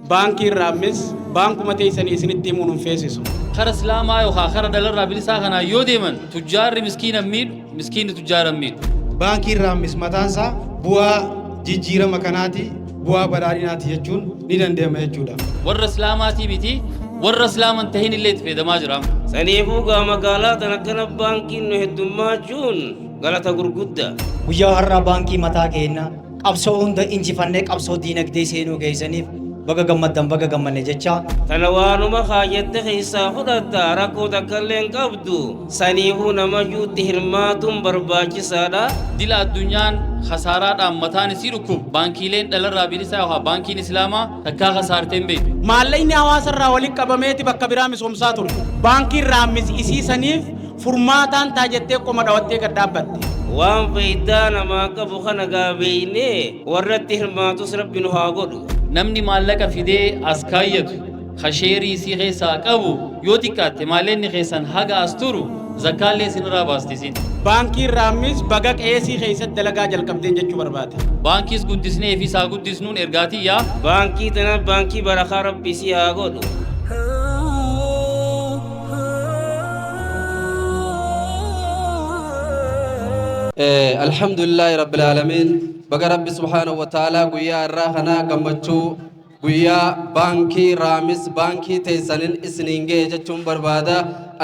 Baankiin Raammis baankuma teessanii isinitti himuun hin feesisu. Kara Islaamaa yookaa kara dhalarraa bilisaa kanaan yoo deeman tujjaarri miskiina hin miidhu, miskiinni tujjaara hin miidhu. Baankiin Raammis mataan isaa bu'aa jijjiirama kanaati, bu'aa badhaadhinaati jechuun ni danda'ama jechuudha. Warra Islaamaatii miti warra Islaama hin tahin illee itti fayyadamaa jira amma. Saniifuu gaa magaalaa tana akkana baankiin nu heddummaachuun galata gurgudda. Guyyaa har'aa baankii mataa keenna qabsoo hunda injifannee qabsoo diinagdee seenuu keessaniif baga gammaddan baga gammanne jechaa. Tana waanuma kaayyatte keessaa fudhatta rakkoo takkallee hin qabdu. Saniifuu nama juutti hirmaatuun barbaachisaadha. Dila addunyaan khasaaraadhaan mataan isii dhukkubu baankiileen dhalarraa bilisaa yookaa baankiin Islaamaa takkaa khasaartee hin beektu. Maallaqni hawaasa irraa walitti qabameeti bakka biraa misoomsaa ture. Baankiin Raammis isii saniif furmaataan ta'a jettee qoma dhawattee gad dhaabbatte. Waan faydaa namaa qabu kana gaa beeynee warra itti hirmaatus Rabbi nu haa godhu. Namni maallaqa fidee as kaayyatu ka sheerii isii keessaa qabu yoo xiqqaatte maallaqni keessan haga as turu zakkaallee isinirraa baasti isiin. Baankiin Raammis baga qe'eesii keessatti dalagaa jalqabdeen jechuu barbaada. Baankiis guddisnee ifiis haa guddisnuun ergaa tiyya. Baankii tana baankii barakaa Rabbi isii haa godhu. Alhamdulillaahi Rabbil Aalamiin baga Rabbi subhaanahu wa ta'aalaa guyyaa irraa kana gammachuu guyyaa baankii Raamis baankii teessanin isiniin ga'e jechuun barbaada.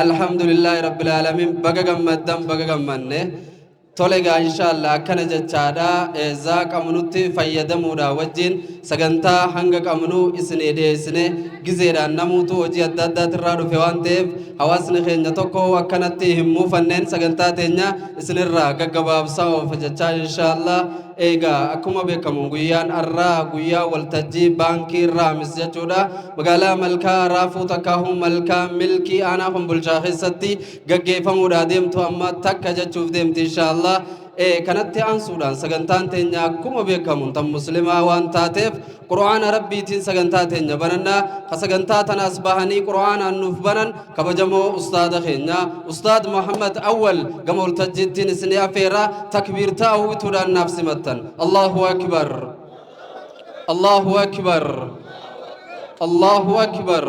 Alhamdulillaahi Rabbil Aalamiin baga gammaddan baga gammanne. Tole egaa inshaallah akkana jechaadha zaa qabnutti fayyadamuudha wajjin sagantaa hanga qabnu isinii dhiyeessine gizeedhaan namuutu hojii adda addaatirraa dhufe waan ta'eef hawaasni keenya tokko akkanatti hin muufanneen sagantaa teenya isinirraa gaggabaabsaa oofa jechaa inshaallah. Eegaa akkuma beekamu guyyaan arraa guyyaa waltajjii baankii Raamis jechuudha. Magaalaa Malkaa Raafuu Takkaahuu Malkaa Milkii aanaa Kombolchaa keessatti gaggeeffamuudhaa deemtu amma takka jechuuf deemti inshaallah. Kanatti aansuudhaan sagantaan teenya akkuma beekamu tan muslimaa waan taateef qur'aana rabbiitiin sagantaa teenya bananna. Ka sagantaa tanaas bahanii qur'aanaan nuuf banan kabajamoo ustaada keenya ustaad Muhammad Awwal gama waltajjiittiin isinii afeera takbiirtaa hawwituudhaan naaf simattan. Allahu akbar. Allahu akbar. Allahu akbar.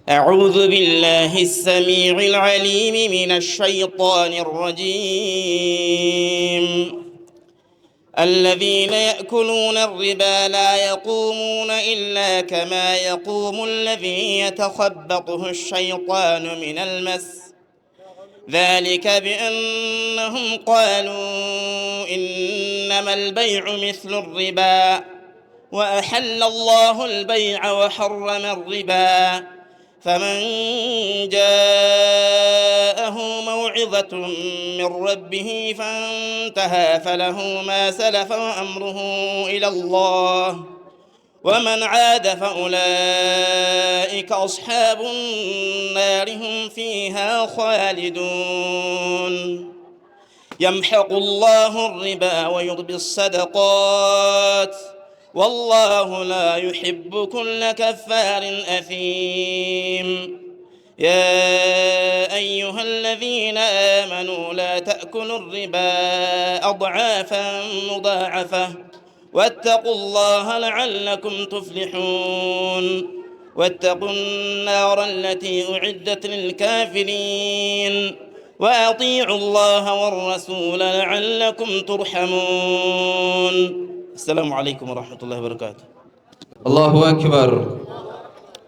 أعوذ بالله السميع العليم من الشيطان الرجيم. الذين يأكلون الربا لا يقومون إلا كما يقوم الذي يتخبطه الشيطان من المس. ذلك بأنهم قالوا إنما البيع مثل الربا وأحل الله البيع وحرم الربا. فمن جاءه موعظة من ربه فانتهى فله ما سلف وأمره إلى الله، ومن عاد فأولئك أصحاب النار هم فيها خالدون. يمحق الله الربا ويربي الصدقات والله لا يحب كل كفار أثيم. يا أيها الذين آمنوا لا تأكلوا الربا أضعافا مضاعفة واتقوا الله لعلكم تفلحون. واتقوا النار التي أعدت للكافرين وأطيعوا الله والرسول لعلكم ترحمون. السلام عليكم ورحمة الله وبركاته. Allahu akbar.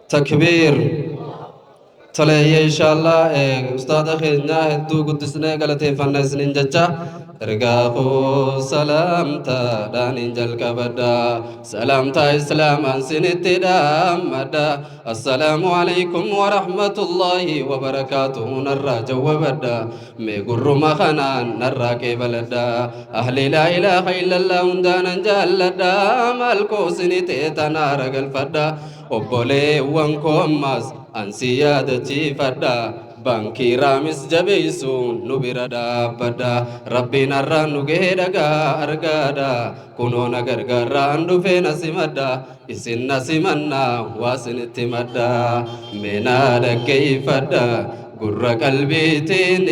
Takbiir. Tole inshaallah ustaada keenya hedduu guddisnee galateeffanna isiniin jecha ergaa koo salaamtaadhaan hin jalqabadha. Salaamtaa islaamaan sinitti dhaammadha. Assalaamu alaikum wa rahmatullahi wa barakaatuhu narraa jawwabadha. Mee gurruma kanaan narraa qeebaladha. Ahli laa ilaaha illallah hundaanan jaalladha. Maal koo sini ta'e tanaara galfadha. Obboleewwan koo ammaas ansi yaadachiifadha. Baankii Raamis jabeessuun nu bira dhaabbadha. Rabbiin har'aan nu gahee dhagaa argaadha. Kunoo na gargaarraan dhufee na simadha. Isin na simannaa waa isinitti madda. Mee na dhaggeeffadha. Gurra qalbiitiin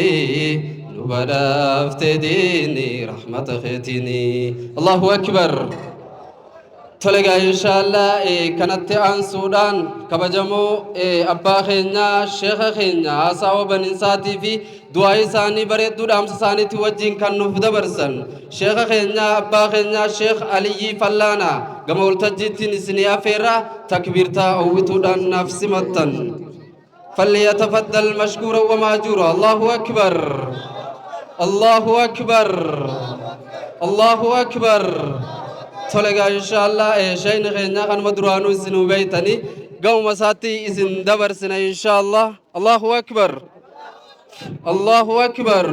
nu badhaafte diini rahmata keetiini. Allahu akbar. Tole egaa inshaallah kanatti aansuudhaan kabajamoo abbaa keenya sheekha keenya haasawa baninsaatii fi du'aa isaanii bareedduu dhaamsa isaaniitti wajjin kan nuuf dabarsan sheekha keenya abbaa keenya Sheekh Aliyyii Fallaanaa gama waltajjiittiin isinii afeerra takbiirtaa hawwituudhaan naaf simattan. فليتفضل مشكورا وماجورا. الله أكبر، الله أكبر، الله أكبر. Tole egaa inshaallah sheekni keenya kanuma duraanuu isinuu beeytanii gamuma isaatti isin dabarsina inshaallah. Allahu akbar, Allahu akbar.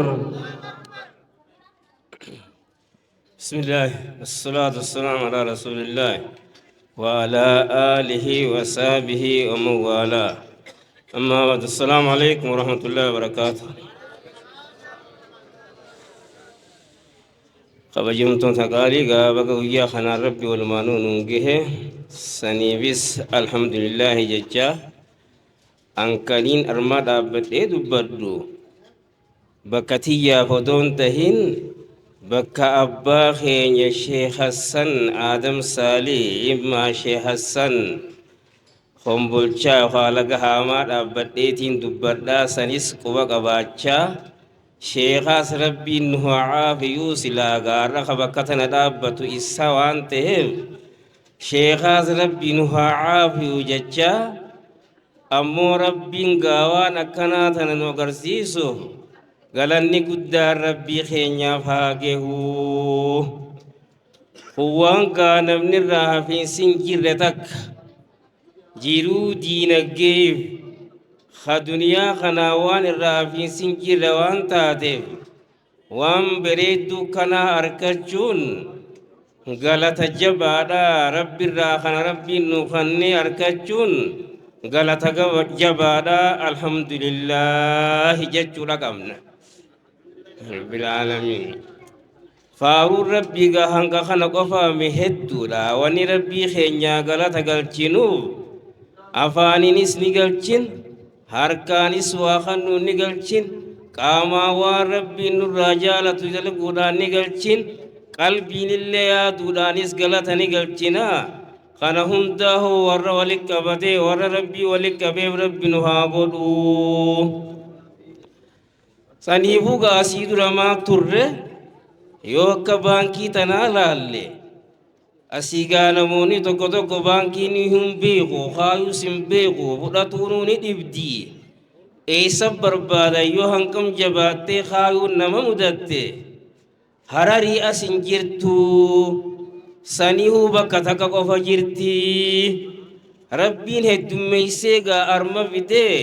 بسم الله والصلاة والسلام على رسول الله وعلى آله وصحبه ومن والاه. أما بعد، السلام عليكم ورحمة الله وبركاته. Kabajamtoota qaalii gaa baga guyyaa kanaan Rabbi walumaanuu nuun gahe saniifis alhamdulillaahi jecha ankaniin armaa dhaabbadhee dubbadhu bakka tiyyaaf odoon tahin bakka abbaa keenya Sheekh Hassan Aadam Saalih ilmaa Sheekh Hassan Kombolchaa yookaan laga haamaa dhaabbadheetiin dubbadhaa. Sanis quba qabaachaa sheekaas Rabbiin nu haa caafiyuu silaa gaarra ka bakka tana dhaabbatu isa waan ta'eef sheekaas Rabbi nu haa caafiyuu jechaa ammoo Rabbiin gaawaan akkanaa tana nu agarsiisu galanni guddaan Rabbii keenyaaf haa gahuu. Waan gaa namni irraa hafiinsi hin jirre takka jiruu diinaggeef ka duniyaa kanaa waan irraa hafiinsi hin jirre waan taateef waan bareedduu kanaa argachuun galata jabaadha. Rabbirraa kana Rabbiin nu kennee argachuun galata jabaadha. Alhamdulillaahi jechuudha qabna. Rabbil aalamiin. Faaruun Rabbii gaa hanga kana qofaame hedduudha. Wanni Rabbii keenyaa galata galchinuuf afaaninis ni galchin, harkaanis waa kannuun ni galchin, qaamaa waan Rabbiin nurraa jaalatu dalaguudhaan ni galchin, qalbiinillee yaaduudhaanis galata ni galchina. Kana hundaa'uu warra walit qabatee warra Rabbii walit qabeef Rabbi nu haa godhu. Saniifuu gaasii dura maa turre yoo akka baankii tanaa laalle asii gaa namoonni tokko tokko baankii ni hin beeku, kaayuus hin beeku, fudhatuunuu ni dhibdi. Eessa barbaada yoo hanqam jabaattee kaayuun nama mudatte Hararii as hin jirtu, saniihuu bakka takka qofa jirti. Rabbiin heddummeessee gaa arma fidee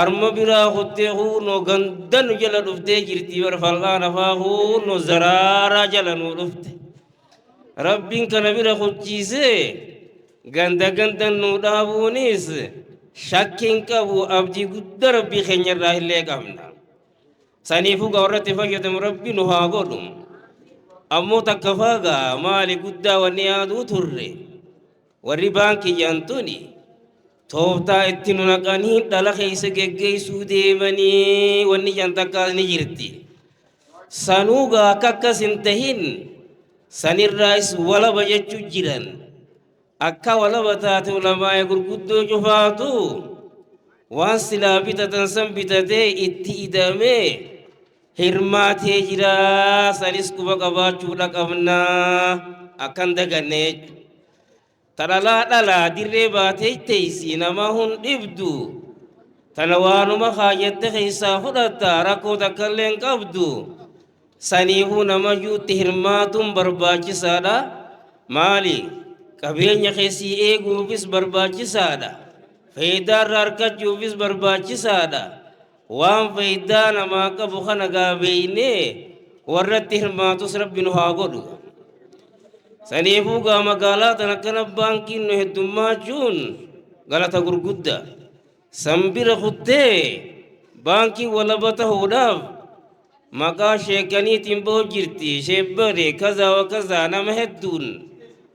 arma biraa kuttee huunoo ganda nu jala dhuftee jirti bar fal'aana faa huunoo zaraaraa jala nu dhufte. Rabbiin kana bira kuchiisee ganda ganda nu dhaabuunis shakkiin qabu abdii guddaa Rabbii keenyarraa illee qabna. Saniifuu gaa warratti fayyadamu Rabbi nu haa godhu. Ammoo takka faagaa maali guddaa wanni yaaduu turre warri baankii jedhamtuni tooftaa itti nu naqanii dhala keessa geggeessuu deemanii wanni jedhan takkaas ni jirti. Sanuu gaa akka akkas hin tahin sanirraas walaba jechuu jiran. Akka walaba taate ulamaa'ee gurguddoo cufaatu waan silaa bitatan san bitatee itti idamee hirmaatee jira. Sanis quba qabaachuudha qabna akkan daganne jechuudha. Dhalaa dhalaa dirree baatee teessi nama hun dhibdu. Tana waanuma kaayyatte keessaa fudhatta rakkoo takka illee hin qabdu. Saniifuu nama juutti hirmaatuun barbaachisaadha. Maali? Qabeenya keessii eeguufis barbaachisaadha. Faayidaa irraa argachuufis barbaachisaadha. Waan faayidaa namaa qabu kana gaabeeynee warratti hirmaatus Rabbi nu haa godhu. Saniifuu gaa magaalaa tana akkana baankiin nu heddummaachuun galata gurguddaa. San bira kuttee baankiin walaba ta'uudhaaf maqaa sheekaniitiin bahu jirti. Sheebbare kazaa wa kazaa nama hedduun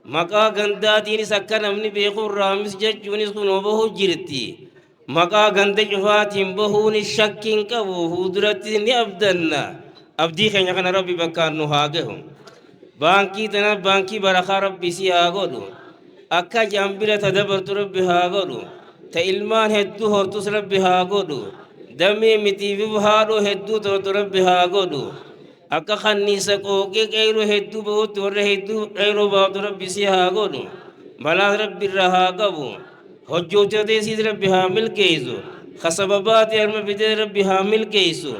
maqaa gandaatiinis akka namni beeku raamis jechuunis kunoo bahu jirti. Maqaa ganda cufaatiin bahuunis shakkiin qabu fuulduratti ni abdanna. Abdii keenya kana Rabbi bakkaan nu haa gahu. Baankii tana baankii barakaa Rabbi isii haa godhu. Akka jambira ta dabartu Rabbi haa godhu. Ta ilmaan hedduu hortus Rabbi haa godhu. Damee mitiif haadhoo hedduu tortu Rabbi haa godhu. Akka kanniisa qooqee qeyroo hedduu bahutti warra hedduu qeyroo baatu Rabbi isii haa godhu. Balaas Rabbi irraa haa qabu. Hojjootota isiis Rabbi haa milkeessu. Kasababaati harma fidee Rabbi haa milkeessu.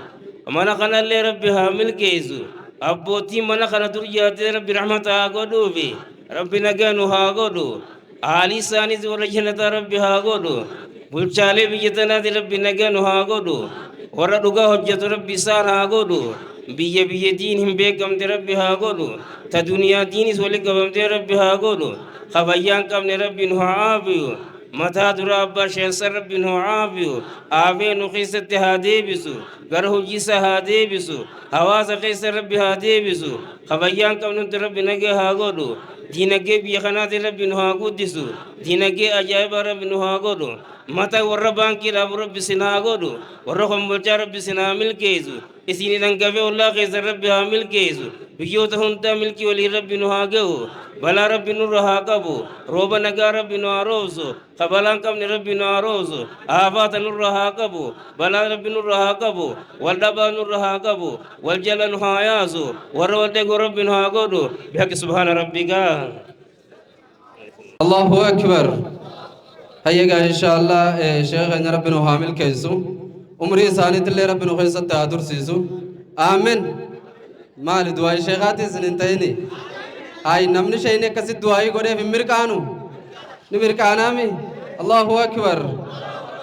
Mana kanallee Rabbi haa milkeessu. Abbootiin mana kana dur jaatee Rabbi rahmata haa godhuufi. Rabbi nagaa nu haa godhu. Haalii isaaniis warra jannataa Rabbi haa godhu. Bulchaalee biyya tanaati Rabbi nagaa nu haa godhu. Warra dhugaa hojjetu Rabbi isaan haa godhu. Biyya biyya diin hin beekamte Rabbi haa godhu. Ta duniyaa diinis wali qabamtee Rabbi haa godhu. Kafayyaan qabne Rabbi nu haa aafiyu. Mataa dura abbaa sheensan Rabbi nu haa aafiyu. Aafee nu keessatti haa deebisu. Gara hojiisaa haa deebisu. Hawaasa keessa Rabbi haa deebisu. Kafayyaan qabnutti Rabbi nagaa haa godhu. Diinagdee biyya kanaati Rabbi nu haa guddisu. Diinagdee ajaa'ibaa Rabbi nu haa godhu. Mata warra baankii dhaabu Rabbi sin haa godhu. Warra kombolchaa Rabbi sin haa milkeessu. Isin dhangafee ollaa keessan Rabbi haa milkeessu. Biyyoota hundaa milkii waliin Rabbi nu haa gahu. Balaa Rabbi nurra haa qabu. Rooba nagaa Rabbi nu haa roobsu. Kabalaan qabne Rabbi nu haa roobsu. Aafaata nurra haa qabu. Balaa Rabbi nurra haa qabu. Wal dhabaa nurra haa qabu. Wal jala nu haa yaasu. Warra wal deeguu Rabbi nu haa godhu. Bihaqi subhaana rabbika. Allahu akbar. Hayyagaa inshallah, sheekh keenya Rabbi nu haa milkeessu. Umrii isaaniitillee Rabbi nu keessatti haa tursiisu. Aamen. Maali, du'aa sheekhaati isin hin ta'ini? Hay, namni shayni akkasitti du'aayii godheef hin mirqaanu. Ni mirqaanaami. Allahu akbar.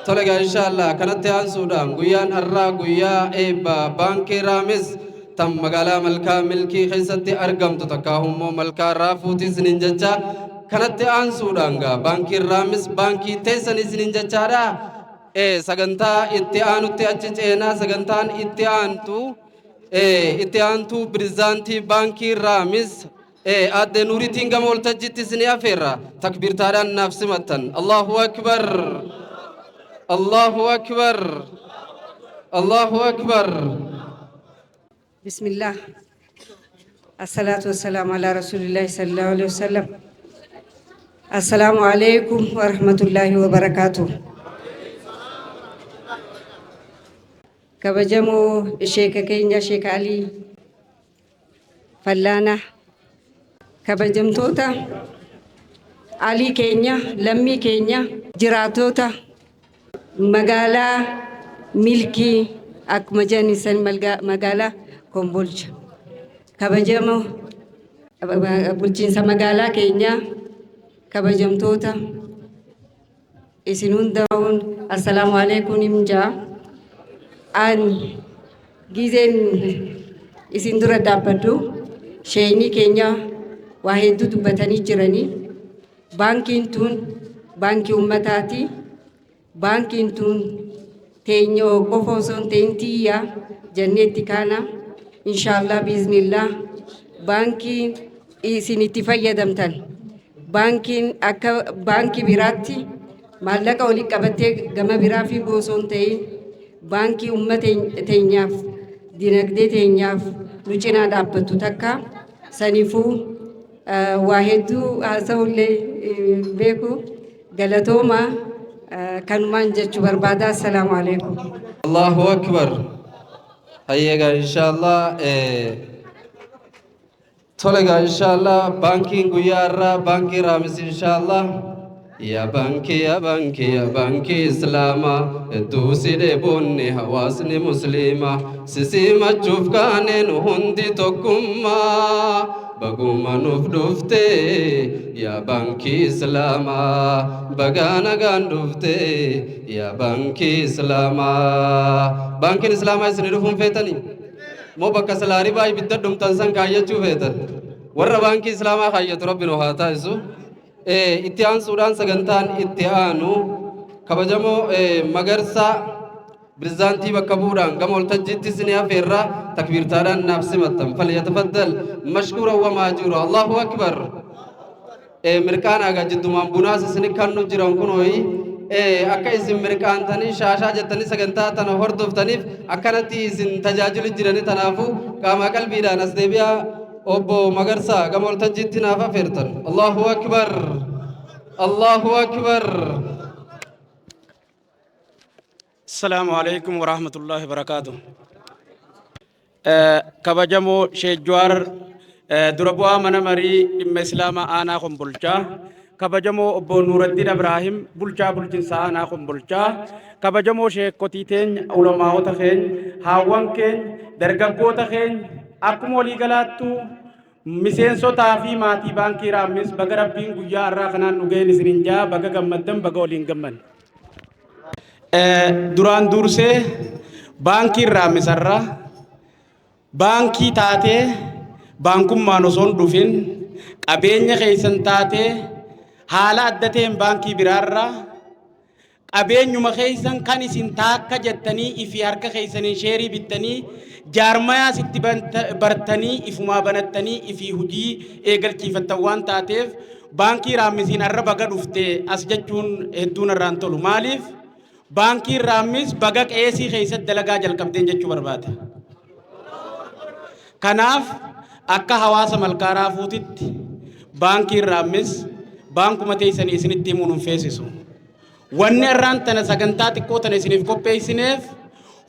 Tole gaa, inshallah, kanatti aansuudhaan guyyaan har'aa guyyaa eebba baankii Raamis tan magaalaa Malkaa Milkii keessatti argamtu, takka immoo Malkaa Raafuuti isiniin jecha. Kanatti aansuudhaan gaa baankiin Raamis baankii teessan isiniin jechaadha. Sagantaa itti aanutti achi ceenaa. Sagantaan itti aantu itti aantuu pirezidaantii baankii Raamis aadde Nuuritiin gama waltajjiitti isinii afeerra. Takbiirtaadhaan naaf simattan. Allahu akbar, Allahu akbar, Allahu akbar. بسم الله، الصلاة والسلام على رسول الله صلى الله عليه وسلم. السلام عليكم ورحمة الله وبركاته. Kabajamoo sheeka keenya Sheek Alii Fallaanaa, kabajamtoota Alii keenya, lammii keenya, jiraatota magaalaa Milkii, akkuma jedhanisan magaalaa Kombolcha, kabajamoo bulchiinsa magaalaa keenyaa, kabajamtoota isin hundaa'uun السلام عليكم himjaa. Ani gizeen isin dura dhaabbadhu, sheenii keenya waa hedduu dubbatanii jiranii. Baankiin tun baankii ummataati. Baankiin tun teenyoo qofa osoo hin ta'in tiyya jenneetti kaana. Inshaallah, biiznillah, baankiin isin itti fayyadamtan baankiin akka baankii biraatti maallaqa walitti qabattee gama biraa fiiguu osoo hin ta'in, baankii uummata teenyaaf, dinagdee teenyaaf nu cinaa dhaabbattu takka. Saniifuu waa hedduu haasa'ullee beeku. Galatooma, kanumaan jechuu barbaada. السلام عليكم. Allahu akbar. Hayyeegaa, inshallah. Tolegaa, inshallah, baankiin guyyaa irraa baankii Raamis, inshallah. Yaa baankii, yaa baankii, yaa baankii Islaamaa, hedduu si dheebonne hawaasni Musliimaa, sisimachuuf kaane nu hundi tokkummaa. Baguma nuuf dhufte yaa baankii Islaamaa, bagaa nagaan dhufte yaa baankii Islaamaa. Baankiin Islaamaa isin dhufuun feetanii? Moo bakka silaa ribaa ibidda dhumtan san kaayyachuu feetan? Warra baankii Islaamaa kaayyatu Rabbi nu haa taasisu. Itti aansuudhaan sagantaan itti aanu kabajamoo Magarsaa pirezidaantii bakka bu'uudhaan gama waltajjiitti isinii afeerraa. Takbiirtaadhaan naaf simattan. فليتفضل مشكورا ومأجورا. الله أكبر. Mirqaan agaa jiddumaan bunaas isin kannu jiran kunooyi akka isin mirqaantanii shaashaa jettanii sagantaa tana hordoftaniif akkanatti isin tajaajilu jirani. Tanaafu qaamaa qalbiidhaan as deebi'aa. Obbo Magarsaa gama waltajjiitti naaf affeertan. Allahu Akbar! Allahu Akbar! Assalaamu alaikum warahmatullahi wabarakaatuh. Kabajamoo Sheek Jawaar, dura bu'aa mana marii dhimma Islaamaa aanaa Kombolchaa, kabajamoo obbo Nuuraddiin Ibraahim, bulchaa bulchiinsa aanaa Kombolchaa, kabajamoo sheekotii teenya, ulamaa'ota keenya, haawwan keenya, dargaggoota keenya, akkuma waliigalaattuu miseensotaa fi maatii baankii Raammis, baga Rabbiin guyyaa har'aa kanaan nu ga'een isiniin jaa. Baga gammaddan, baga waliin gammanne. Duraan dursee baankiin Raammisarraa baankii taatee baankummaan osoo hin dhufin qabeenya keessan taatee, haala adda ta'een baankii biraarraa qabeenyuma keessan kan isin taakka jettanii ifii harka keessaniin sheerii bittanii, jaarmayaas itti bartanii, ifumaa banattanii, ifii hojii eegalchiifattan waan taateef, baankii Raammisiin har'a baga dhufte as jechuun hedduun irraan tolu. Maaliif? Baankiin Raammis baga qeesii keessatti dalagaa jalqabdeen jechuu barbaada. Kanaaf akka hawaasa Malkaa Raafuutitti baankiin Raammis baankuma teessanii isinitti himuun hin feesisu. Wanni irraan tana sagantaa xiqqoo tana isiniif qopheessineef,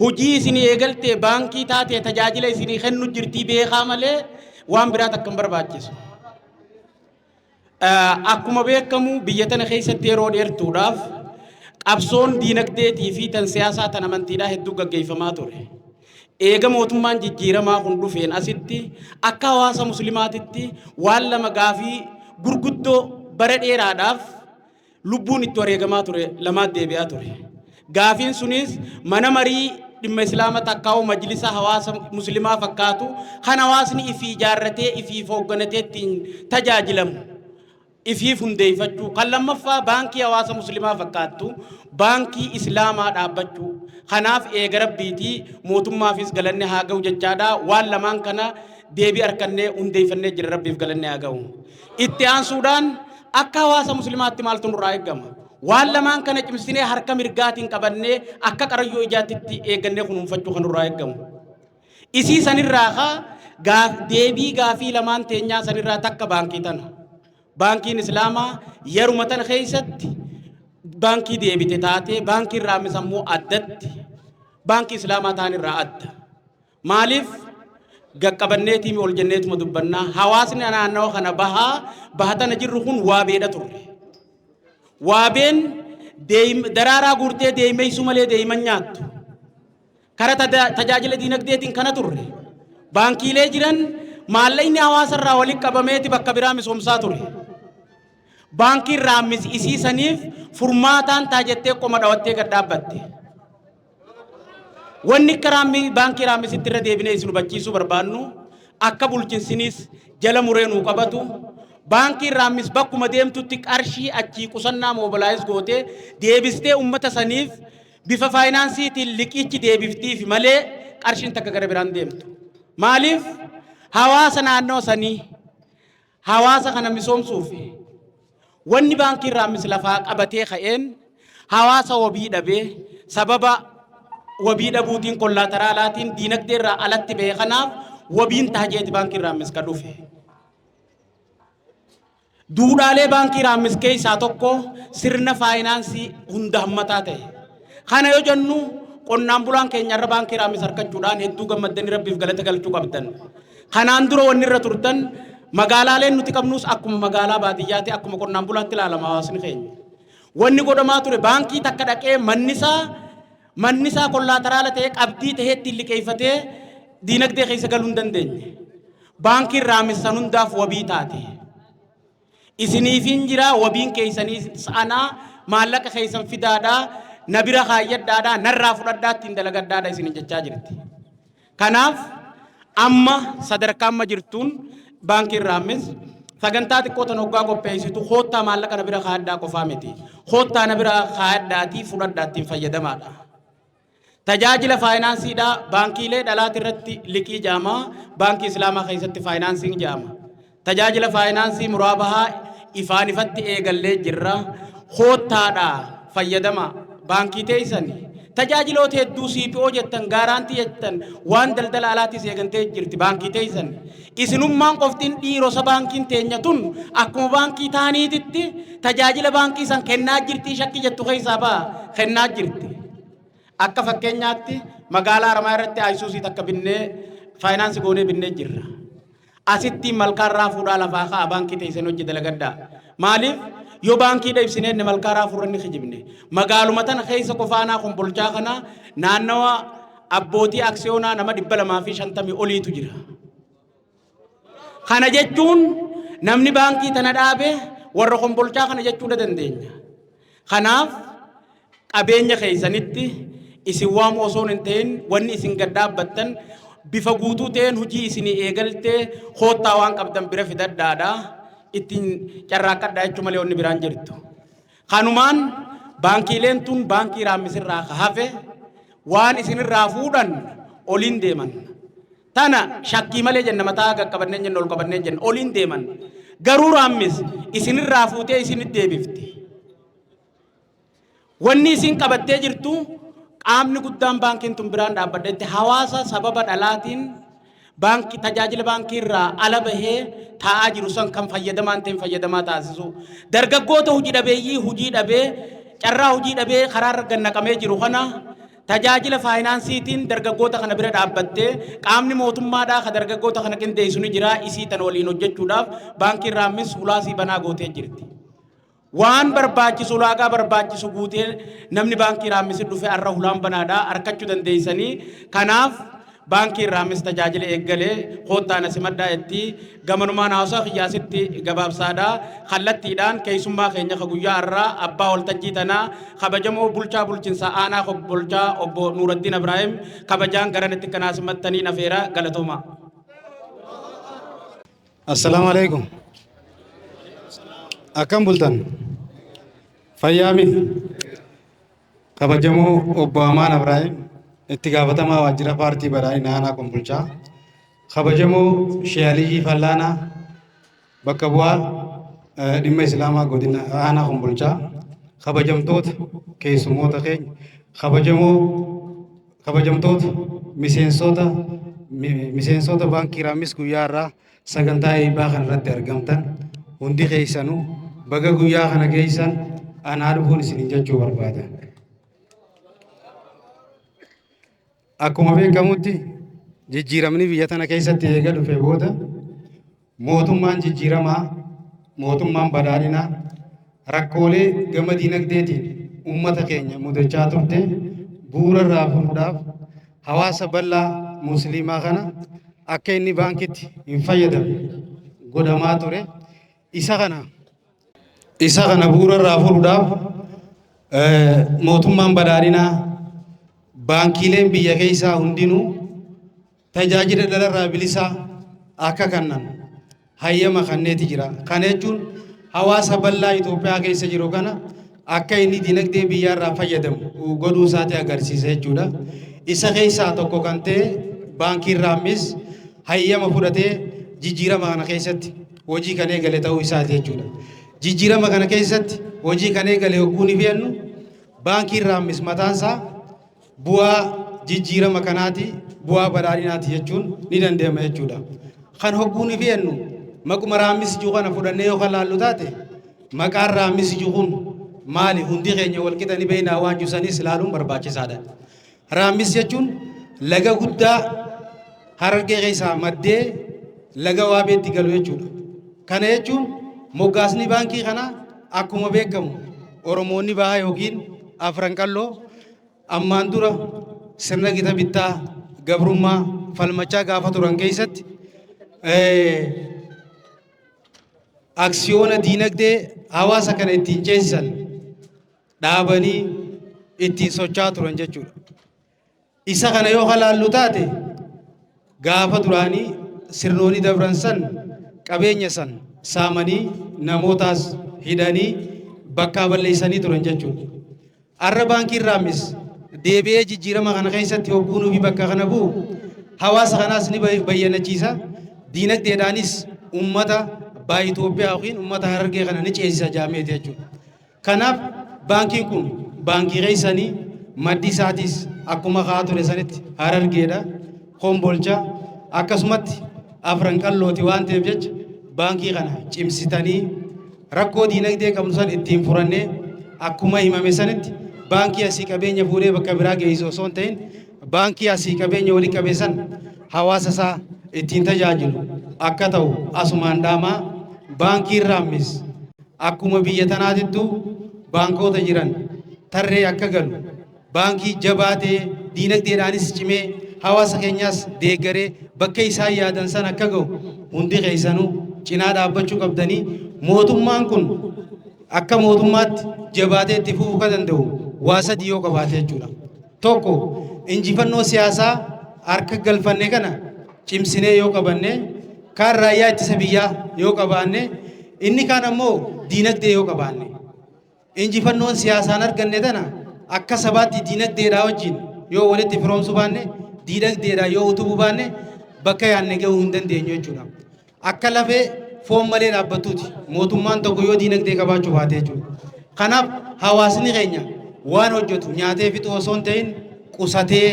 hojii isinii eegaltee baankii taatee tajaajila isinii kennu jirtii beekaa malee waan biraa takka hin barbaachisu. Akkuma beekamu, biyya tana keessatti yeroo dheertuudhaaf qabsoon diinagdeetii fi tan siyaasaa, tan amantiidhaa hedduu gaggeeffamaa ture. Eega mootummaan jijjiiramaa kun dhufeen asitti akka hawaasa muslimaatitti waan lama, gaafii gurguddoo bara dheeraadhaaf lubbuun itti wareegamaa ture lamaat deebi'aa ture. Gaafiin sunis mana marii dhimma Islaama takkaa'u majlisa hawaasa muslimaa fakkaatu kan hawaasni ifii ijaarratee ifii hoogganatee ittiin tajaajilamu ifiif hundeeffachuu, kan lammaffaa baankii hawaasa muslimaa fakkaattu, baankii Islaamaa dhaabbachuu. Kanaaf eega Rabbiitii mootummaafis galanne haa ga'u jechaadha. Waan lamaan kana deebii harkannee hundeeffannee jira, Rabbiif galanne haa ga'u. Itti aansuudhaan akka hawaasa muslimaatti maaltu nurraa eeggama? Waan lamaan kana cimsinee harka mirgaatiin qabannee akka qarayyoo ijaatti eeggannee kunuunfachuu kan nurraa eeggamu. Isii sanirraa kaa deebii gaafii lamaan teenyaa sanirraa takka baankii tana. Baankiin Islaamaa yeruma tana keessatti baankii deebite taatee, baankiin Raamis ammoo addatti baankii Islaamaa ta'an irraa adda. Maaliif? Gaqqabanneetii ol jenneetuma dubbannaa, hawaasni naannawa kana bahaa baha tana jirru kun waa beedha turre. Waabeen daraaraa guurtee deemeessuu malee deeman nyaattu. Kara tajaajila diinagdeetiin kana turre. Baankiilee jiran maallaqni hawaasa irraa walitti qabameeti bakka biraa misoomsaa ture. Baankiin Raammis isii saniif furmaataan taa jettee qoma dhawattee gad dhaabbatte. Wanni akka baankii Raamisitti irra deebinee isin hubachiisuu barbaannu, akka bulchinsiniis jala muree nuu qabatu, baankiin Raammis bakkuma deemtutti qarshii achii qusannaa mobilize gootee deebistee ummata saniif bifa faayinaansiitiin liqiichi deebiftiif malee qarshiin takka gara biraan deemtu. Maaliif? Hawaasa naannoo sanii, hawaasa kana misoomsuuf wanni baankiin Raammis lafaa qabatee ka'een hawaasa wabii dhabee, sababa wabii dhabuutiin collateralaatiin diinagdee irraa alatti ba'e kanaaf wabiin taajeeti baankiin Raammis ka dhufe. Duudhaalee baankii Raammis keessaa tokko sirna faayinaansii hunda hammataa ta'e. Kana yoo jennu, qonnaan bulaan keenya irra baankii Raammis harkachuudhaan hedduu gammaddanii Rabbiif galata galchuu qabdan. Kanaan dura wanni irra turtan, magaalaaleen nuti qabnus akkuma magaalaa baadiyyaatti, akkuma qonnaan bulaatti ilaalama hawaasni keenya. Wanni godhamaa ture, baankii takka dhaqee mannisaa collateral ta'ee, qabdii ta'ee ittiin liqeeffatee diinagdee keessa galuu hin dandeenye. Baankiin Raammis san hundaaf wabii taate. Isiniifin jira, wabiin keessanii anaa, maallaqa keessan fidaadhaa, na bira kaayyadhaadhaa, narraa fudhadhaa, ittiin dalagadhaadha isinin jechaa jirti. Kanaaf amma sadarkaa amma jirtuun baankiin Raammis sagantaa xiqqoo tan hoggaa qopheessitu, koottaa maallaqa na bira kaayadhaa qofaa miti. Koottaa na bira kaayadhaatii fudhadhaa, ittiin fayyadamaadha. Tajaajila faayinaansiidhaa baankiilee dhalaati irratti liqii jedhama. Baankii Islaamaa keessatti faayinaansiin jedhama. Tajaajila faayinaansii muraabahaa ifaan ifatti eegallee jirra. Koottaadhaa fayyadama. Baankii teessan Tajaajiloota hedduu CPO jettan, guarantee jettan, waan daldala alaatis eegantee jirti baankii teessan. Isinummaan qoftiin dhiirosa baankiin teenya tun akkuma baankii taaniititti tajaajila baankii san kennaa jirti shakkii jettu keessaa ba'a kennaa jirti. Akka fakkeenyaatti magaalaa Haramaa irratti Isuzu takka binnee finance goonee binnee jirra. Asitti malkaan raafuudhaa lafaa ka'a, baankii teessan hojii dalagaddaa. Maaliif yoo baankiidha ibsinee inni malkaa raafuurra inni kijibne. Magaaluma tana keessa qofaanaa Kombolchaa kana naannawa abbootii aksiyoonaa nama 250 oliitu jira. Kana jechuun namni baankii tana dhaabe warra Kombolchaa kana jechuudha dandeenya. Kanaaf qabeenya keessanitti isin waamu osoo hin ta'in, wanni isin gad dhaabbattan bifa guutuu ta'een hojii isinii eegaltee koottaa waan qabdan bira fidadhaadha, ittiin carraaqqadhaa jechuu malee wanni biraan jirtu. Kanumaan baankiileen tun baankii Raammisirraa ka hafe waan isinirraa fuudhan oliin deeman. Tana shakkii malee jenna, mataa qaqqabannee jenna, ol qabannee jenna, oliin deeman. Garuu Raammis isinirraa fuutee isinitti deebifti. Wanni isin qabattee jirtu qaamni guddaan baankiin tun biraan dhaabbadhetti hawaasa sababa dhalaatiin baankii tajaajila baankii irraa ala bahee taa'aa jiru san kan fayyadamaa hin ta'in fayyadamaa taasisu. Dargaggoota hojii dhabeeyyii hojii dhabee, carraa hojii dhabee karaa irra gannaqamee jiru kana tajaajila faayinaansiitiin dargaggoota kana bira dhaabbattee, qaamni mootummaadhaa ka dargaggoota kana qindeessu ni jira, isii tan waliin hojjechuudhaaf baankiin Raammis hulaasii banaa gootee jirti. Waan barbaachisu, ulaagaa barbaachisu guutee namni baankii Raammis dhufe har'a hulaan banaadhaa harkachuu dandeessanii. Kanaaf baankiin Raammis tajaajila eeggalee koottaan asimadhaa itti gamanumaan haasaa kiyyaasitti gabaabsaadhaa. Kallattiidhaan keessummaa keenya ka guyyaa har'aa, abbaa waltajjii tanaa, kabajamoo bulchaa bulchinsa aanaa Kombolchaa obbo Nuuraddiin Ibraahim kabajaan garanatti kanaa simattanii nafeera, galatooma. Assalaamu alaikum. Akkam bultan? Fayyaami. Kabajamoo obbo Amaan Abraahim, itti gaafatamaa waajjira paartii badhaadhina aanaa Kombolchaa. Kabajamoo Shee Aliyyii Fallaanaa, bakka bu'aa dhimma Islaamaa godina aanaa Kombolchaa. Kabajamtoota keessummoota keenya, kabajamoo kabajamtoota miseensota baankii Raammis guyyaa irraa sagantaa eebbaa kana irratti argamtan hundi keessanuu, baga guyyaa kana geessan, anaa dhufuun isiniin jechuu barbaada. Akkuma beekamutti jijjiiramni biyya tana keessatti eega dhufe booda mootummaan jijjiiramaa, mootummaan badhaadhinaa rakkoolee gama dinagdeetiin uummata keenya mudachaa turte bu'uura irraa furuudhaaf hawaasa bal'aa musliimaa kana akka inni baankitti hin fayyadamne godhamaa ture. Isa kana bu'uura irraa furuudhaaf mootummaan badhaadhinaa baankiileen biyya keessaa hundinuu tajaajila dhalarraa bilisaa akka kennan hayyama kenneeti jira. Kana jechuun hawaasa bal'aa Itoophiyaa keessa jiru kana akka inni dinagdee biyyaarraa fayyadamu godhuu isaati agarsiisa jechuudha. Isa keessaa tokko kan ta'e baankiin Raammis hayyama fudhatee jijjiirama kana keessatti hojii kan eegale ta'uu isaati jechuudha. Jijjiirama kana keessatti hojii kan eegale hogguu ni fe'annu, baankiin Raammis mataansaa bu'aa jijjiirama kanaati, bu'aa badhaadhinaati jechuun ni danda'ama jechuudha. Kan hogguu ni fe'annu maquma Raammis jiru kana fudhannee yoo kan laallu taate, maqaan Raammis jiru kun maali, hundi keenya walqixa ni beeknaa waan jiru ilaaluun barbaachisaadha. Raammis jechuun laga guddaa Harargee keessaa maddee laga Waabeetti galu jechuudha. Kana jechuun moggaasni baankii kanaa akkuma beekamu Oromoonni bahaa yookiin Afran Qalloo ammaan dura sirna gita bittaa gabrummaa falmachaa gaafa turan keessatti aksiyoona diinagdee hawaasa kana ittiin ceesisan dhaabanii ittiin socho'aa turan jechuudha. Isa kana yoo kalaallu taate, gaafa duraanii sirnoonni dabran san qabeenya san saamanii namootaas hidhanii bakkaa balleessanii turan jechuudha. Har'a baankiin Raammis deebi'ee jijjiirama kana keessatti hogguunuu fi bakka kana bu'u hawaasa kanaas ni bayyanachiisa. Diinagdeedhaanis uummata baa Itoophiyaa yookiin uummata Harargee kana ni ceesisa jaameeti jechuudha. Kanaaf baankiin kun baankii keessanii Maddi isaatis akkuma ka'aa ture sanitti Harargeedha, Kombolcha, akkasumatti Afran Qallooti waan ta'eef jecha baankii kana cimsitanii rakkoo diinagdee qabnu san ittiin furannee, akkuma himame sanitti baankii asii qabeenya fuudhee bakka biraa geessu osoo hin ta'in, baankii asii qabeenya walii qabeessan hawaasa isaa ittiin tajaajilu akka ta'u asumaan dhaamaa. Baankiin Raammis akkuma biyya tanaatittu baankoota jiran tarree akka galu, baankii jabaa ta'ee, diinagdeedhaanis cimee, hawaasa keenyaas deeggaree bakka isaan yaadan san akka ga'u hundi keessanuu cinaa dhaabbachuu qabdanii. Mootummaan kun akka mootummaatti jabaatee itti fufuu kan danda'u waa sadii yoo qabaate jechuudha. Tokko, injifannoo siyaasaa harka galfanne kana cimsinee yoo qabanne, kaan raayyaa ittisa biyyaa yoo qabaanne, inni kaan ammoo diinagdee yoo qabaanne. Injifannoon siyaasaan arganne tana akka sabaatti diinagdeedhaa wajjin yoo walitti firoomsuu baanne, diinagdeedhaa yoo utubuu baanne, bakka yaadne gahuu hin dandeenyu jechuudha. Akka lafee foon malee dhaabbattuuti mootummaan tokko yoo diinagdee qabaachuu baate jechuudha. Kanaaf hawaasni keenya waan hojjetu nyaatee fixuu osoo hin ta'in, qusatee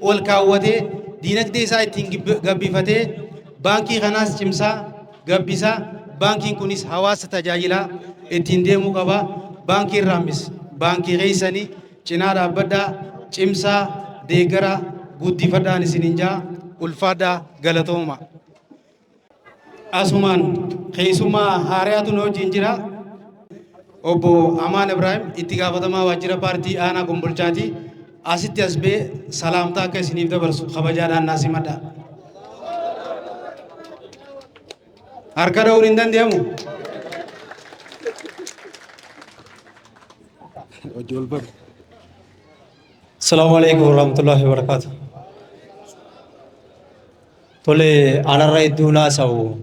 ol kaawwatee, diinagdee isaa ittiin gabbifatee, baankii kanaas cimsaa gabbisaa, baankiin kunis hawaasa tajaajilaa ittiin deemuu qaba. Baankiin Raammis baankii keessanii cinaa dhaabbadhaa, cimsaa, deeggaraa, guddifadhaan isiniin jaa. Ulfaadhaa, galatooma. Asumaan keessummaa haaraatu nu wajjin jira. Obbo Amaan Ibrahim itti gaafatamaa waajjira paartii aanaa Kombolchaati. Asitti as bee salaamtaa akka isiniif dabarsu kabajaadhaan naa simadha. Harka dha'uun hin danda'amu. Assalamu alaikum warahmatullahi wabarakatuh. Tole, anarra hedduu naasa'u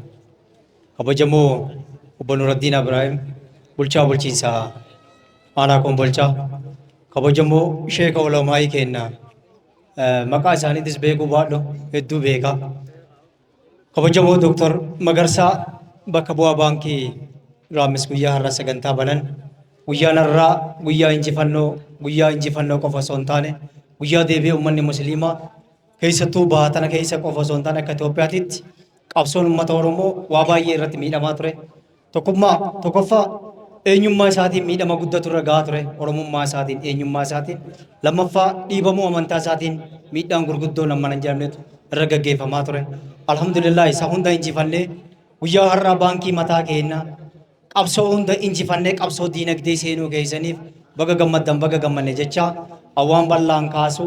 kabajamoo obbo Nuraddiin Ibrahim, bulchaa bulchiinsa aanaa Kombolchaa, kabajamoo sheeka ulamaayii kenna, maqaa isaaniitis beekuu baadhu hedduu beeka. Kabajamoo Dooktar Magarsaa, bakka bu'aa baankii Raammis guyyaa har'a sagantaa banan. Guyyaan har'aa guyyaa injifannoo, guyyaa injifannoo qofa osoo hin taane, guyyaa deebi'ee uummanni musliimaa keessattuu bahatana keessa qofa osoo hin taane, akka Itoophiyaatitti qabsoon uummata Oromoo waa baay'ee irratti miidhamaa ture. Tokkummaa, tokkoffaa eenyummaa isaatiin miidhama guddatu irra gahaa ture, Oromummaa isaatiin, eenyummaa isaatiin. Lammaffaa, dhiibamuu amantaa isaatiin miidhaan gurguddoon amma hin jedhamnetu irra gaggeeffamaa ture. Alhamdulillah, isa hunda injifannee guyyaa har'aa baankii mataa keenya, qabsoo hunda injifannee qabsoo diinagdee seenuu keessaniif baga gammaddan, baga gammanne jecha waan bal'aan kaasu.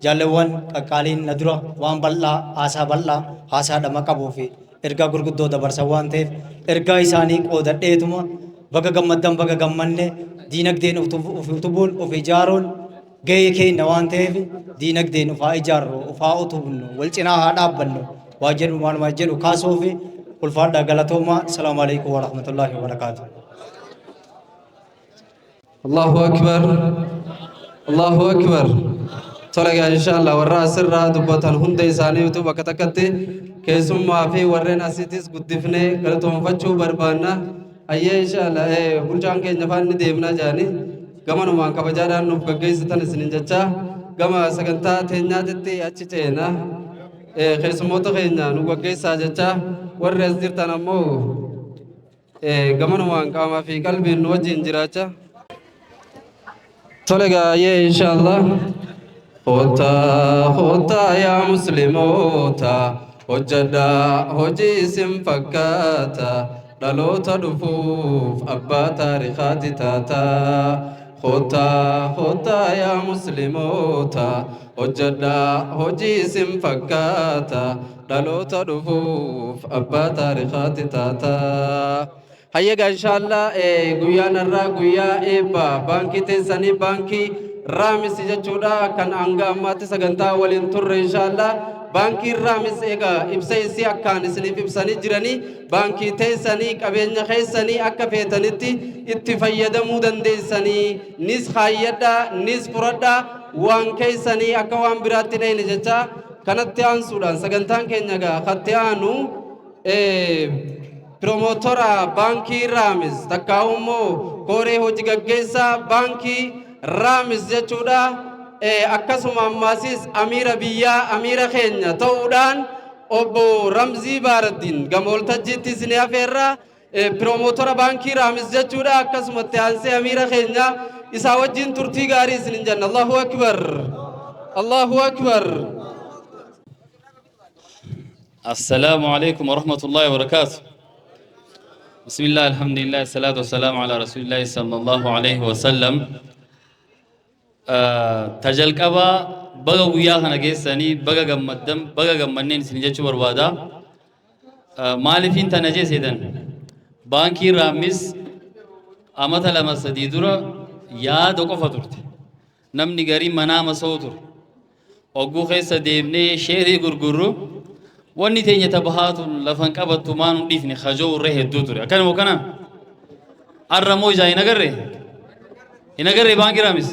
Jaalleewwan qaqqaaliin na dura waan bal'aa, haasaa bal'aa, haasaa dhama qabuu fi ergaa gurguddoo dabarsan waan ta'eef, ergaa isaanii qoodadheetuma baga gammaddan, baga gammanne. Diinagdeen of utubuun, of ijaaruun gahee keenya waan ta'eef, diinagdeen of haa ijaarru, of haa utubnu, wal cinaa haa dhaabbannu waa jedhu, waanuma jedhu kaasuu fi ulfaadhaa, galatooma. Salaamu alaikum warahmatullaahi wabarakaatuh. Allahu akbar. Allahu akbar. Tola egaa, inshallah warra asirraa dubbatan hunda isaaniitu bakka takkatti keessummaa fi warreen asittis guddifnee galatoonfachuu barbaanna. Hayyee, inshallah bulchaan keenya faan ni deemnaa jedhanii gamanumaan kabajaadhaan nuuf gaggeessitan isinin jecha gama sagantaa teenyaatitti achi ceena. Keessummoota keenya nu gaggeessaa jecha, warri as jirtan ammoo gamanumaan qaamaa fi qalbiin nu wajjin jiraacha. Tole gaayee, inshallah. Kottaa, kottaa yaa musliimoota, hojjedhaa hojii isin fakkaata, dhaloota dhufuuf abbaa taarikaati taata. Kottaa, kottaa yaa musliimoota, hojjedhaa hojii isin fakkaata, dhaloota dhufuuf abbaa taarikaati taata. Hayyaga, inshallah guyyaan har'aa guyyaa eebba baankii teessanii, baankii Raamis jechuudha, kan hanga ammaatti sagantaa waliin turre. Inshallah baankiin Raamis egaa ibsa isii akkaan isiniif ibsanii jiranii, baankii teessanii qabeenya keessanii akka feetanitti itti fayyadamuu dandeessanii, nis kaayyadhaa nis furadhaa, waan keessanii akka waan biraatti dhayne jecha. Kanatti aansuudhaan sagantaan keenya egaa katti aanu piromootora baankii Raamis takkaa'u immoo koree hojii gaggeessaa baankii Raamis jechuudha. Akkasuma ammaasis amiira biyyaa, amiira keenya ta'uudhaan obbo Ramzii Baaraddiin gama waltajjiitti isin afeerra, piroomotora baankii Raamis jechuudha. Akkasumatti aansee amiira keenya isaa wajjin turtii gaarii isin jenna. Allahu akbar, Allahu akbar. السلام عليكم ورحمة الله وبركاته. بسم الله، الحمد لله، الصلاة والسلام على رسول الله صلى الله عليه وسلم. Tajalqaba baga guyyaa kana geessanii, baga gammaddan, baga gammanneen isin jechuu barbaada. Maaliifin tana jeeseetan? Baankii Raammis amata 2-3 dura yaada qofa turte. Namni garii manaa masa'u ture. Ogguu keessa deemnee sheerii gurgurru, wanni teenya tabahaatu lafan qabattu maan hin dhiifne kajoo irra hedduu ture. Akkanuma kana arra moo ijaa hin agarre? Hin agarre baankii Raamis?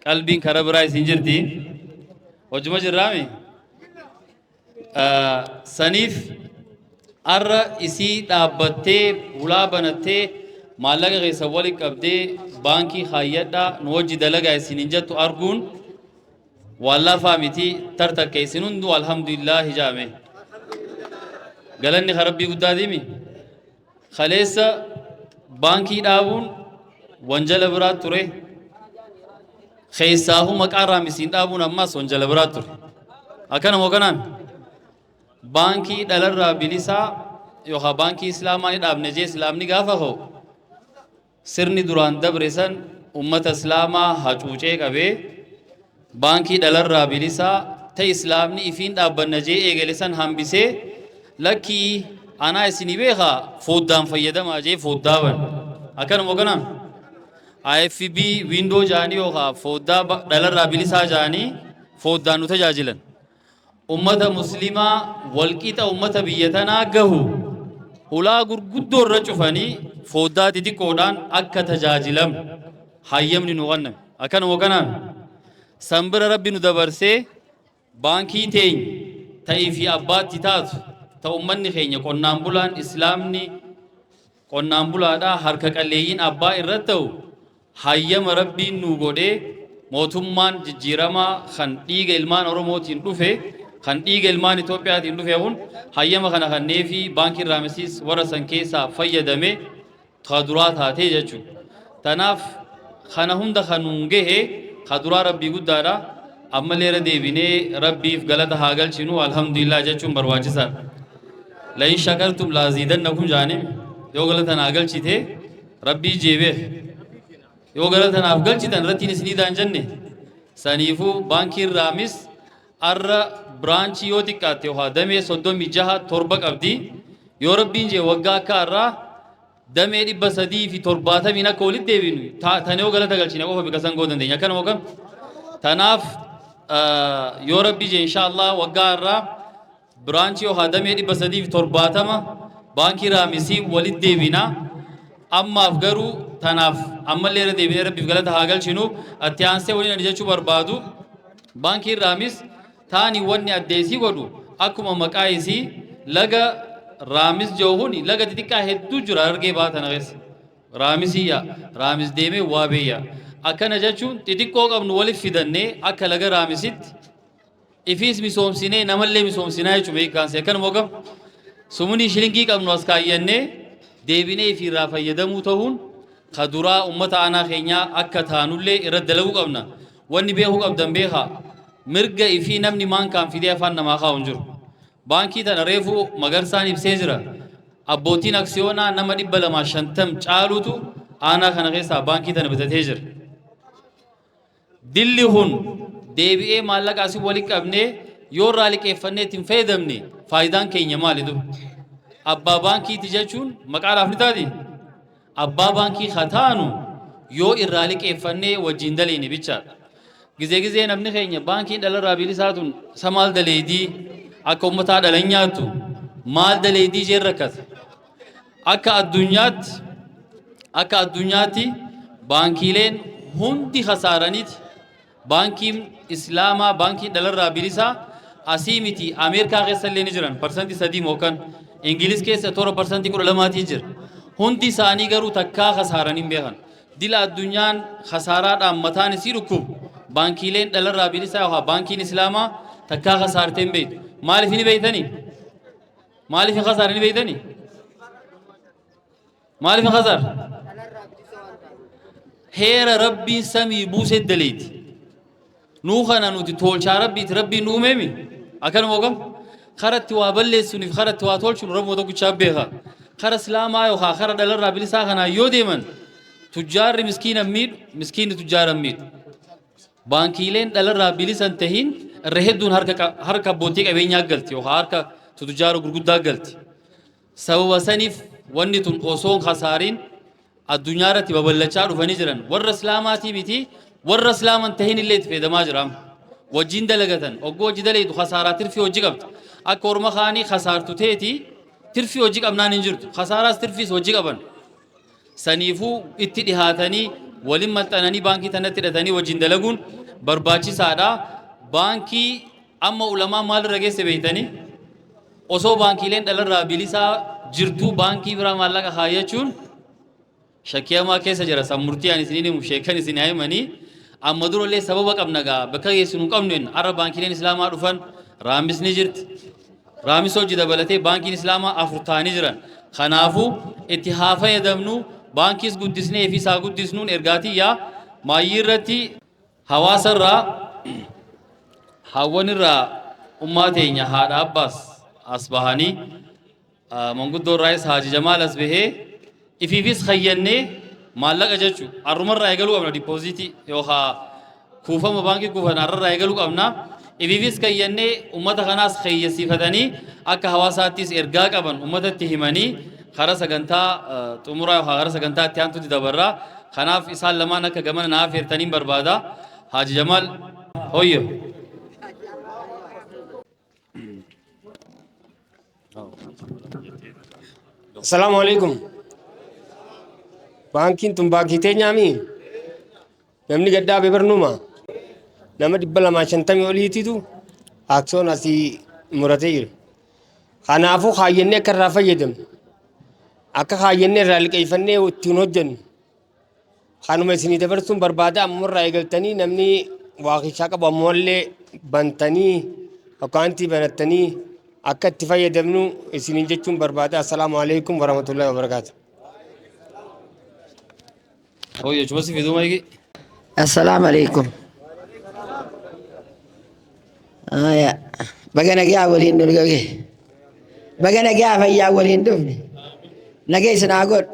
Qalbiin karaa biraa isin jirti. Hojuma jirraami? Saniif arra isii dhaabbattee, hulaa banattee, maallaqa keessa wali qabdee, baankii kaayyadhaa, nu wajji dalagaa isin hin jettu arguun waan lafaa miti. Tartakka isin hunduu alhamdulillah hijaame. Galanni ka Rabbii guddaa deemi. Kaleessa baankii dhaabuun wanjala biraa ture. Keessaahu maqaa Raamisiin dhaabuun ammas wanjala biraa ture. Akkana moo kanaan? Baankii dhalarraa bilisaa yookaan baankii islaamaa ni dhaabne jee islaamni gaafa hoo, sirni duraan dabre san ummata islaamaa hacuucee qabee, baankii dhalarraa bilisaa ta islaamni ifiin dhaabbanna jee eegale san hambisee, lakkii anaa isinii beekaa, foddaan fayyadamaa jee foddaa ban. Akkanuma kanaan IFB window jaanii yookaan foddaa dhalarraa bilisaa jaanii foddaan nu tajaajilan. Ummata muslimaa walqixa ummata biyya tanaa gahu hulaa gurguddoo irra cufanii, foddaa xixiqqoodhaan akka tajaajilamnu hayyamni nu kenname. Akkanuma kanaan san bira Rabbi nu dabarsee, baankii teenya ta'ii fi abbaatti taatu, ta ummanni keenya qonnaan bulaan, islaamni qonnaan bulaadhaa harka qalleeyyiin abbaa irratti ta'u, hayyama Rabbiin nu godhee, mootummaan jijjiiramaa kan dhiiga ilmaan Oromootiin dhufe, kan dhiiga ilmaan Itoophiyaatiin dhufe kun hayyama kana kannee fi baankiin Raamisiis warra san keessaa fayyadame ka duraa taatee jechuudha. Tanaaf kana hunda kan nuun gahe ka duraa Rabbii guddaadha. Ammallee irra deebinee Rabbiif galata haa galchinu, alhamdulillah jechuun barbaachisaadha. لئن شكرتم لأزيدنكم jaanim. Yoo galata naa galchite Rabbii jeebee, yoo galata naaf galchitan irrattiin isinii daan jenne. Saniifuu baankiin Raamis arra branchii yoo xiqqaatte yookaan damee 36 7 qabdi. Yoo Rabbiin jee waggaa akka har'aa damee 370n akka walitti deebinu tana yoo galata galchine qofa bika san ga'uu dandeenya. Akkanuma kam? Tanaaf yoo Rabbi jee inshaallah waggaa har'aa branchii yookaan damee 370 baankii Raamisii walitti deebina. Ammaaf garuu tanaaf ammallee irra deebinee Rabbiif galata haa galchinu. Itti aansee waliin ani jechuu barbaadu, baankiin Raamis taani wanni addeesii godhu, akkuma maqaa isii laga Raamis jedhu kun laga xixiqqaa hedduu jira Harargee Bahaa tana keessa. Raamisiyya, Raamis deemee waa beeyya. Akkana jechuun xixiqqoo qabnu waliif fidannee akka laga Raamisitti ifiis misoomsinee namallee misoomsinaa jechuudha beekaansi. Akkanuma gam sumunii shilingii qabnu as kaayyannee deebinee ifiirraa fayyadamuu ta'uun ka duraa ummata aanaa keenyaa akka taanullee irratti dalaguu qabna. Wanni beekuu qabdan beekaa, mirga ifii namni maan kaan fidee afaan namaa kaa'u hin jiru. Baankii tana reefuu Magarsaan ibsee jira. Abbootiin aksiyoonaa nama 250 caalutu aanaa kana keessaa baankii tana bitatee jira. Dilli kun deebi'ee maallaqa asii walitti qabnee yoo irraa liqeeffannee ittiin fayyadamne, faayidaan keenya maali dur? Abbaa baankiiti jechuun maqaadhaaf ni taati? Abbaa baankii haa taanu yoo irraa liqeeffannee wajjin daleene bichaadha. Gizee gizee namni keenya baankiin dhalarraa bilisaa tun isa maal daleeydii, akka uummataa dhalan nyaattu maal daleeydii jeen rakkata. Akka addunyaatti baankiileen hundi kasaaraniiti. Baankiin islaamaa, baankiin dhalarraa bilisaa asii miti, Ameerikaa keessa illee ni jiran, 3% mookan Ingiliz keessa toora 12%tii jira. Hundi isaanii garuu takkaa kasaaranii hin beekan. Dila addunyaan kasaaraadhaan mataan isii dhukkubu. Baankiileen dhalarraa bilisaa yookaan baankiin Islaamaa takkaa kasaartee hin beektu. Maaliif ni beektanii? Maaliif hin kasaare ni beektanii? Maaliif hin kasaare? Heera Rabbiin samii buusee daleeti. Nuu kana nuti tolchaa Rabbiiti, Rabbiin nu uumeemi. Akkanuma hogam karatti waa balleessuuniif karatti waa tolchuun Rabbuma tokkichaa beeka. Kara Islaamaa yookaan kara dhalarraa bilisaa kanaan yoo deeman, tujjaarri miskiina miidhu, miskiinni tujjaara miidhu. Baankiileen dhalarraa bilisan tahin irra hedduun harka abbootii qabeenyaa galti yookaan harka tujjaara gurguddaa galti. Sababa saniif wanni tun osoo hin kasaariin addunyaa irratti babal'achaa dhufanii jiran. Warra Islaamaatii miti, warra Islaaman tahin illee itti fayyadamaa jira. Wajjin dalagatan, oggoo hojii daleetu kasaaraa tirfii hojii qabdi. Akka orma kaanii kasaartu teeti tirfii hojii qabnaan hin jirtu. Kasaaraas tirfiis hojii qaban. Saniifuu itti dhihaatanii, waliin maxxananii, baankii tanatti hidhatanii wajjin dalaguun barbaachisaadha. Baankii amma ulamaa maalirra geesse beektanii? Osoo baankiileen dhalarraa bilisaa jirtuu baankii biraa maallaqa kaayyachuun shakkii hamaa keessa jira. San murtii ani isiniin himu, sheekan isin haa himanii. Amma durallee sababa qabna gaa, bakka geessinu hin qabnu jenna. Har'a baankiileen Islaamaa dhufan, Raamis ni jirti. Raamis hojii dabalatee baankiin Islaamaa 4 ta'anii jiran. Kanaafuu itti haa fayyadamnu, baankiis guddisnee fi isaa guddisnuun ergaatiyyaa maayyii irratti hawaasa irraa, hawwan irraa, ummaa teenya haadha abbaas as bahanii, manguddoo irraayis Haaji Jamaal as bahee, ifiifis kayyannee maallaqa jechu arrumarraa eegaluu qabna. Dippooziitii yookaan kuufama baankii kuufan arrarraa eegaluu qabna. Ifiifis kayyannee, ummata kanaas kayyasiifatanii, akka hawaasaattis ergaa qaban ummatatti himanii, karaa sagantaa xumuraa yookaan karaa sagantaa itti aantutti dabarraa. Kanaaf isaan lamaan akka gamana naa affeertaniin barbaada. Haaji Jamaal, hoyyo. Assalaamu alaikum. Baankiin tun baankii teenyaami. Namni gaddaa barnuma. Nama 250 oliititu aksiyoon asii muratee jira. Kanaafuu kaayyannee akka irraa fayyadamnu, akka kaayyannee irraa liqeeffannee ittiin hojjennu, kanuma isinii dabarsuun barbaada. Amma irraa eegaltanii namni waa keessaa qabu ammallee bantanii, akkaawuntii banattanii akka itti fayyadamnu isiniin jechuun barbaada. Assalaamu alaikum warahmatullahi wabarakaatu. Hoyyo, chuma si fiduu maayiki. Assalaamu alaikum. Aya. Baga nagaa waliin nu gage. Baga nagaa fayyaa waliin dhufne. Nagaa isin haa godhu.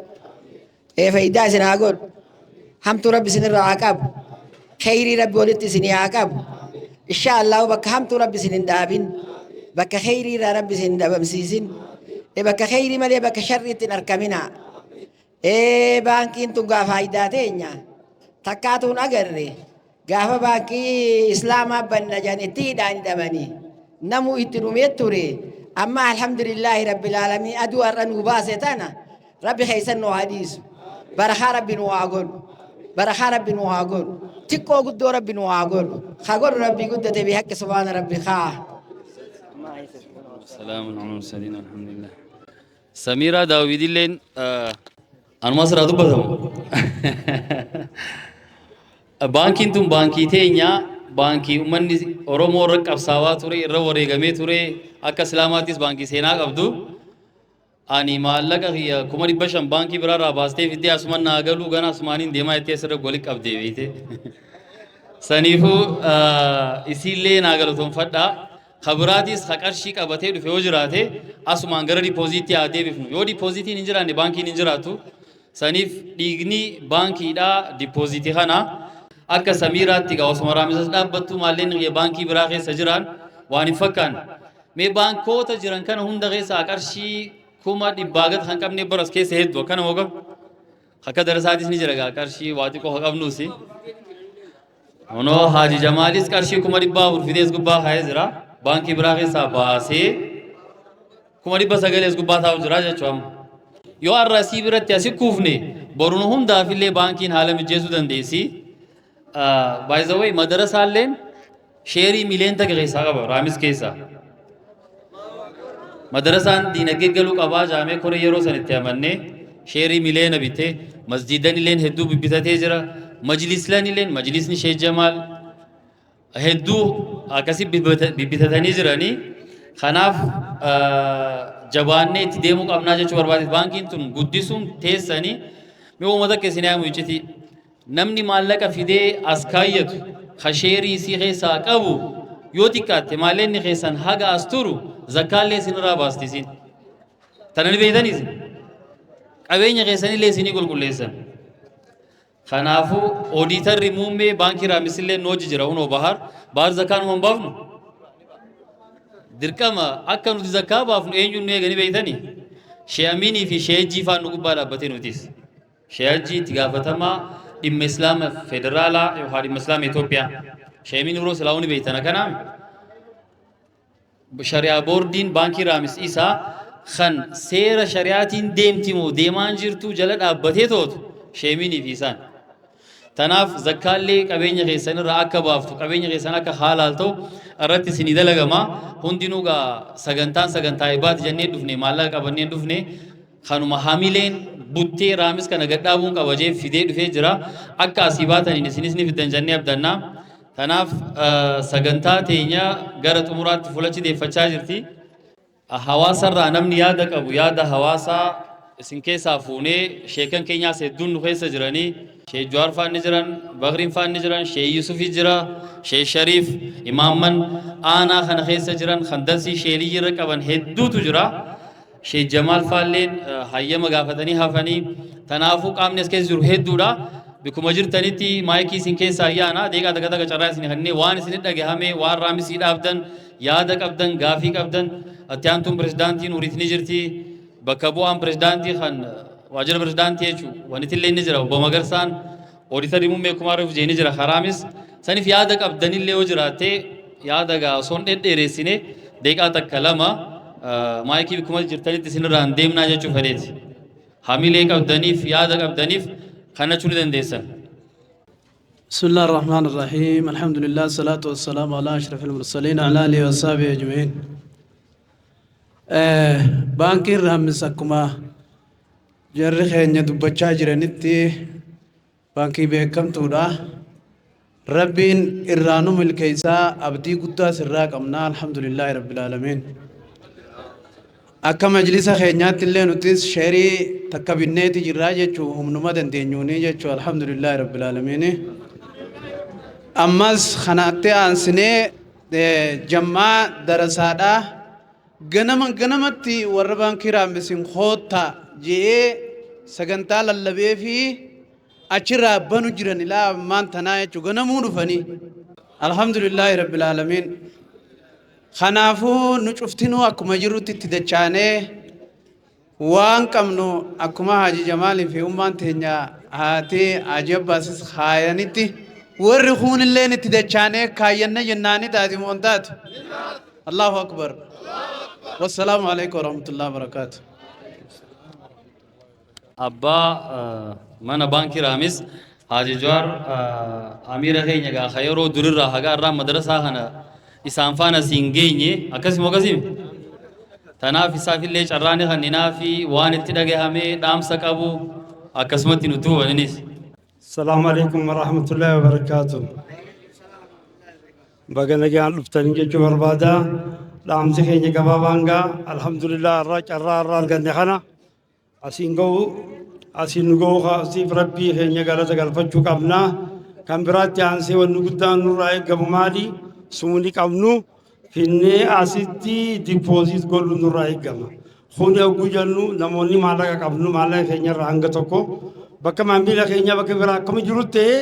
Ee, fayyidaa isin haa godhu. Hamtuu Rabbi isinirraa haa qabu. Kheyrii Rabbi walitti isinii haa qabu. Insha Allahu bakka hamtuu Rabbi isin hin dhaabin. Bakka kheyrii irraa Rabbi isin hin dhabamsiisin. Ee, bakka kheyrii malee bakka sharriitti hin arkaminaa. Ee, baankiin tun gaa faayidaa teenya. Takkaatuun agarre. Gaafa baankii Islaamaa banna jedhan itti hidhaan hidhamanii. Namu itti dhumee ture. Amma alhamdulillaahi rabbil aalamiin, aduu har'a nuu baase tana Rabbi keessan nu haa dhiisu. Barakaa Rabbi nu haa godhu. Barakaa Rabbi nu haa godhu. Xiqqoo guddoo Rabbi nu haa godhu. Haa godhu Rabbi guddate bi haqqi subhaana Rabbi kaa. Salaamun alal mursaliin, alhamdulillah. Samiiraa Daawidilleen anuma asirraa dubbatamu. Baankiin tun baankii teenya, baankii uummanni Oromoo irra qabsaawaa ture, irra wareegamee ture, akka Islaamaattis baankii seenaa qabdu. Ani maallaqa kiyya 500,000 baankii biraarraa baastee fiddee asuman naa galuu gana asumaaniin deemaa jettee asirra walitti qabdee beeyte. Saniifuu isiillee naa galatoonfadhaa. Kabiraatis ka qarshii qabatee dhufe yoo jiraate asumaan gara dippooziitti haa deebifnu. Yoo dippooziitiin hin jiraanne baankiin hin jiraatu. Saniif dhiigni baankiidhaa dippooziitii kana. Akka Samiiraatti gaa osuma Raamisas dhaabbattu maalleen kiyya baankii biraa keessa jiraan waan hin fakkaanne. Mee baankoota jiran kana hunda keessaa qarshii 100,000 gad kan qabne baras keessa hedduu, akkana moo qabu? Akka darasaatis ni jira gaa, qarshii waa xiqqoo ka qabnuusi. Kunoo Haaji Jamaalis qarshii 400,000 fidees gubbaa kaa'ee jira. Baankii biraa keessaa baasee 900,000 gubbaa taa'u jira jechuudha amma. Yoo har'a asii biratti asi kuufne, boru nu hundaafillee baankiin haala mijeessuu dandeessi. By the way, madarasaalleen sheerii miliyoona 1 keessaa qaba Raamis keessaa. Madarasaan diinagdee galuu qabaa jaamee koree yeroo san itti amannee sheerii miliyoona bitee, masjiidan illeen hedduu bibbitatee jira. Majlislan illeen, majlisni Sheekh Jamaal Hedduu akkasi bibbitatanii jiranii. Kanaaf jabaannee itti deemuu qabnaa jechuu barbaade. Baankiin tun guddisuun teessanii mee uummata akka isin yaamu iccitii. Namni maallaqa fidee as kaayyatu ka sheerii isii keessaa qabu yoo xiqqaatte maallaqni keessan haga as turu zakkaallee isinirraa baasti isin. Tana ni beektanii isin. Qabeenya keessanillee isinii qulqulleessan. Kanaafuu oodiitarri muummee baankii Raamisillee nu hojii jira hunoo Bahar. Bahar, zakkaa numa hin baafnu. Dirqama akka nuti zakkaa baafnu eenyuun nu eeganii beektanii? Shee Aminii fi Shee Hajjii faan nu gubbaa dhaabbatee nutis. Shee Hajjii itti gaafatamaa dhimma Islaama federaalaa yookaan dhimma Islaama Itoophiyaa. Shee Amin biroo silaa ni beektan akkanaa. Shari'aa boordiin baankii Raamis isaa kan seera shari'aatiin deemti moo deemaan jirtu jala dhaabbatee tootu Shee Aminii fi isaan. Tanaaf zakkaallee qabeenya keessan irraa akka baaftu, qabeenya keessan akka haalaal ta'u irratti isinii dalagama. Hundinuu gaa sagantaan sagantaa eebbaati jennee dhufne, maallaqa qabannee dhufne, kanuma hamileen buttee Raamis kana gadhaabuun qaba jee fidee dhufee jira. Akka asii baataniin isinis ni fiddan jennee abdannaa. Tanaaf sagantaa teenya gara xumuraatti fulachi deeffachaa jirti. Hawaasarraa namni yaada qabu, yaada hawaasaa isin keessaa fuunee, sheekan keenyaas hedduun nu keessa jiranii, Sheek Jawaar faan ni jiran, Bakriin faan ni jiran, Sheek Yusufi jira, Sheek Shariif, imaamman aanaa kana keessa jiran kan darsii sheeliyyi irra qaban hedduutu jira. Sheek Jamaal faalleen hayyama gaafatanii hafanii. Tanaafuu qaamni as keessa jiru hedduudha. Bikkuma jirtanitti maayikii isin keessaa ayyaana deeqaa takka takka carraa isin kannee waan isin dhagahame, waan Raamisii dhaabdan, yaada qabdan, gaafii qabdan. Itti aantuun pirezidaantiin Uriit ni jirti. Bakka bu'aan pirezidaantii kan waajjira pirezidaantii jechuun wanti illee ni jira. Obbo Magarsaan ooditarri muummee kumaa reefu jee ni jira karaamis. Saniif yaada qabdanillee yoo jiraatte, yaada gaa osoo hin dhedheereessine deeqaa takka lama maayikii bikkuma jirtanitti isinirraa hin deemnaa jechuu fedheeti. Hamilee qabdaniif, yaada qabdaniif kannachuu ni dandeessan. بسم الله الرحمن الرحيم، الحمد لله، الصلاة والسلام على أشرف المرسلين وعلى آله وصحبه أجمعين. Baankiin Raammis akkuma jarri keenya dubbachaa jiranitti baankii beekamtuudha. Rabbiin irraa nu milkeessaa, abdii guddaa sirraa qabna. Alhamdulillaahi rabbil aalamiin. Akka majlisa keenyaatti illee nutis sheerii takka binneeti jirraa jechuu, humnuma dandeenyuuni jechuu. Alhamdulillaahi rabbil aalamiin. Ammas kanatti aansinee jammaa darasaadhaa ganama ganamatti warra baankii Raammisin koottaa je'ee sagantaa lallabee fi achirraa banu jiran ilaa ammaan tanaa jechuu, ganamuu dhufanii. Alhamdulillaahi rabbil aalamiin. Kanaafuu nu cuftinuu akkuma jirrutti itti dachaanee waan qabnu akkuma Haji Jamaalii fi ummaan teenya haati Haji Abbaasis haayanitti warri kuunilleen itti dachaanee kaayyanna jennaani taati moon taatu. Allahu akbar. Wassalaamu alaikum warahmatullahi wabarakaatu. Abbaa mana baankii Raamis Haaji Jawaar, amiira keenya gaa yeroo durirraa haga irraa madrasaa kana isaan faana siin geenye, akkasuma akkasii. Tanaaf isaafillee carraani kanninaa fi waan itti dhagahame, dhaamsa qabu akkasumatti nu tuubaninis. السلام عليكم ورحمة الله وبركاته. Baga nagaan dhuftanii jechuu barbaada. Dhaamsi keenya gabaabaan gaa, alhamdulillah, irraa carraa irraa arganne kana asiin ga'u, asiin nu ga'u asiif rabbii keenya galata galfachuu qabna. Kan biraatti aansee wanni guddaan nurraa eegamu maali? Sumuni qabnu finnee asitti deposit godhu nurraa eegama. Kuni hogguu jennu, namoonni maallaqa qabnu maallaqa keenya irraa hanga tokko bakka maamila keenya bakka biraa akkama jiru ta'ee,